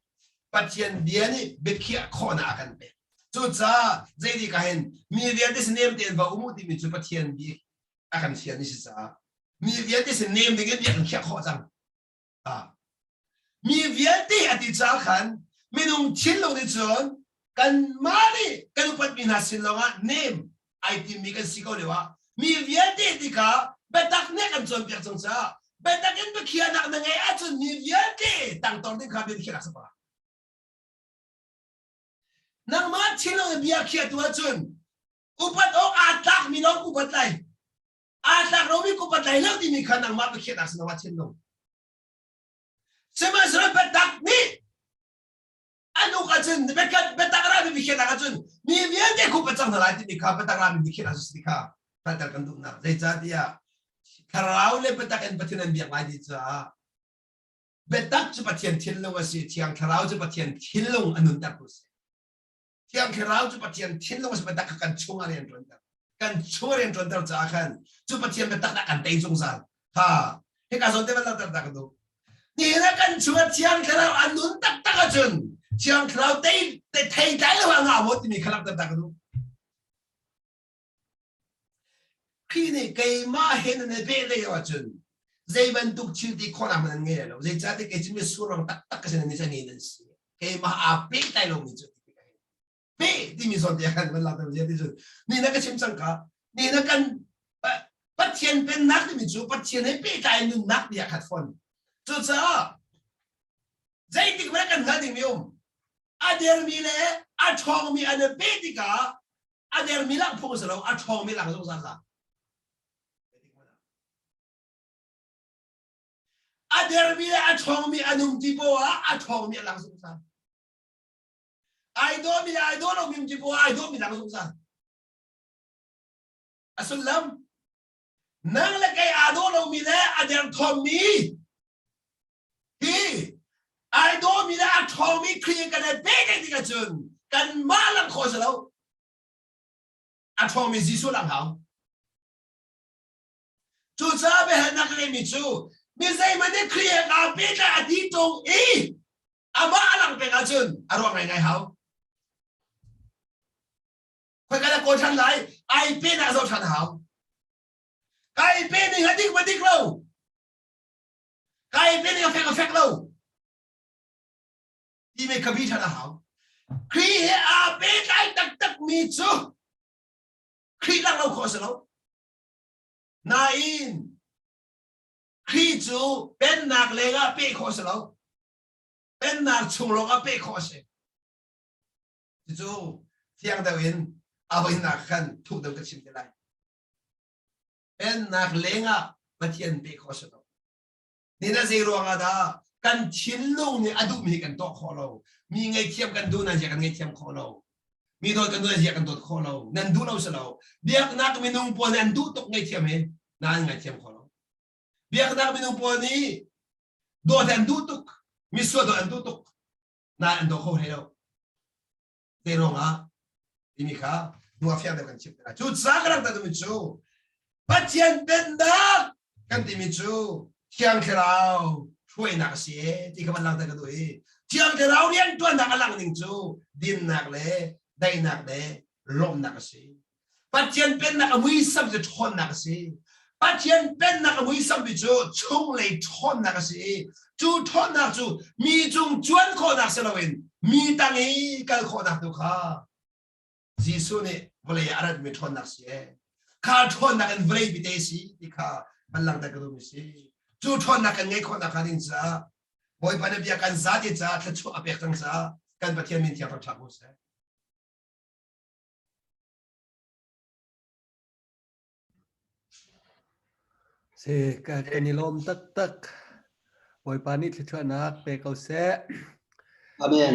Pathian bia nih biakhiah khawhnak a kan pek. Cucaah zei ka hin mi vialte si nem tein va um u timi cu Pathian bia a kan fial ni si caah mi vialte sin nem ding in bia kan khiah khawh cang. Ah. Mi vialte a ti caah khan minung thinlung nih cun kanmah nih kan upatmi hna sin lawngah nem ai timmi kan si ko lio ah mi vialte ti kha biatak nih kan cawnpiak cang caah biatak in biakhiahnak na ngeih ahcun mi vialte tangtor ding kha bia khiahnak si Nangmah thinlung in bia khiahtu ahcun upat awk aa tlakmi lawng upat lai aa tlak lomi upat lai lo timi kha nangmah biakhiahnak si nangmah thinlung sihmanhsehlaw biatak nih an uk ahcun biatak rami biakhiahnak ahcun mi vialte khup a cang hna lai timi kha biatak rami biakhiahnak si kha hngalhter kan duhnak zeicahtiah thlarau le biatak in Pathian an biak lai ti caah biatak cu Pathian thinlung a si thiang thlarau cu Pathian thinlung a nuntertu a si Thiang Thlarau cu Pathian thinlung a si biatak kha kan chung ah rian ṭuanter. Kan chung ah rian ṭuanter caah khan cu Pathian biatak dah kan tei zungzal. Ha, hika zawn te van langhter ta ka duh. Nihin ah kan chungah Thiang Thlarau a nun taktak ahcun Thiang Thlarau tei theitlai lo ah ngah maw timi kha langhter ta ka duh. Khrih nih keimah he nan i pehtlaih lo ahcun zei bantuk thil ti khawhnak hmanh nan ngei lo. Zeicahtiah kei cu mitsur taktak ka si nan nih cu nan si. Keimah aa pehtlai lomi cu peh timi zawn te khan van langhter zia ti cun ni na ka chim cang ka ni na kan Pathian pennak timi cu Pathian he pehtlai nunnak ti ah khat fawn. Cucaah zeitik hmanh kan hngalh dingmi um a dermi le a ṭhawngmi an i peh tikah a dermi lang phung si lo a ṭhawngmi lang zungzal la a dermi le a ṭhawngmi an um ti poah ah a ṭhawngmi a lang zungzal ai dawmi le ai daw lomi um ti poah ah ai dawmi lang zungzal a sullam nang le kei aa daw lomi le a derthawmmi hi ai dawmi le a ṭhawngmi Khrih kan i pehtlaih tik ahcun kanmah lang khawh si lo a ṭhawngmi Jesuh lang hau cucaah biahalnak ka ngeihmi cu mi zeihmanh nih Khrih he kaa pehtlaih a ti ṭung i amah a lang peng ahcun a ruang ngaingai hau khoika dah kawl ṭhan lai ai pehnak zoh ṭhan hau kai pe ning a dik ma dik lo kai pe ning a fek a fek lo ti me ka bi ṭhan a hau Khrih he aa pehtlai taktak mi cu Khrih lang lo khawh a si lo nain Khrih cu pennak lengah peh khawh a si lo pennak chung lawngah peh khawh a si Cucu fiang deuh in a voinak khan thuk deuh ka chim te lai. Pennak lengah Pathian pe khawh si lo. Ni na zei ruangah dah kan thinlung nih a duhmi kan tuah khawh lo. Mi ngaihthiam kan duh na zia kan ngaihthiam khawh lo. Mi dawt kan duh na zia kan dawt khawh lo. Nan duh lo si lo. Biaknak minung pawl nih an duh tuk ngaihthiam hi nain ngaithiam khawh lo. Biaknak minung pawl nih dawt an duh tuk. Misual dawt an duh tuk. Nain an daw kho hlei lo. Zei ruangah timi kha hnu ah fiang deuh kan chim te lai. Cu ca ka rak timi cu Pathian pennak kan timi cu Thiang Thlarau hruainak a si e ti kha van langhter ka duh i Thiang Thlarau rianṭuannak a langh ning cu dinnak le daihnak le lawmhnak a si. Pathian pennak a muisam cu ṭhawnnak a si. Pathian pennak a muisam ti cu chunglei ṭhawnnak a si i cu ṭhawnnak cu mi cung cuan khawhnak si loin mi tang i kal khawhnak tu kha Jesuh nih vawlei ah a ratmi ṭhawnnak si e. Kha ṭhawnnak in vawlei bite si ti kha van langhter ka duhmi si. Cu ṭhawnnak kan ngeih khawhnak hnga ding caah Bawipa na bia kan zate caah thluachuah a pek cang caah kan Pathian min thiang thangṭhat ko seh. Si, ka, kan i lawm taktak. Bawipa nih thluachuahnak pe ko seh. Amen.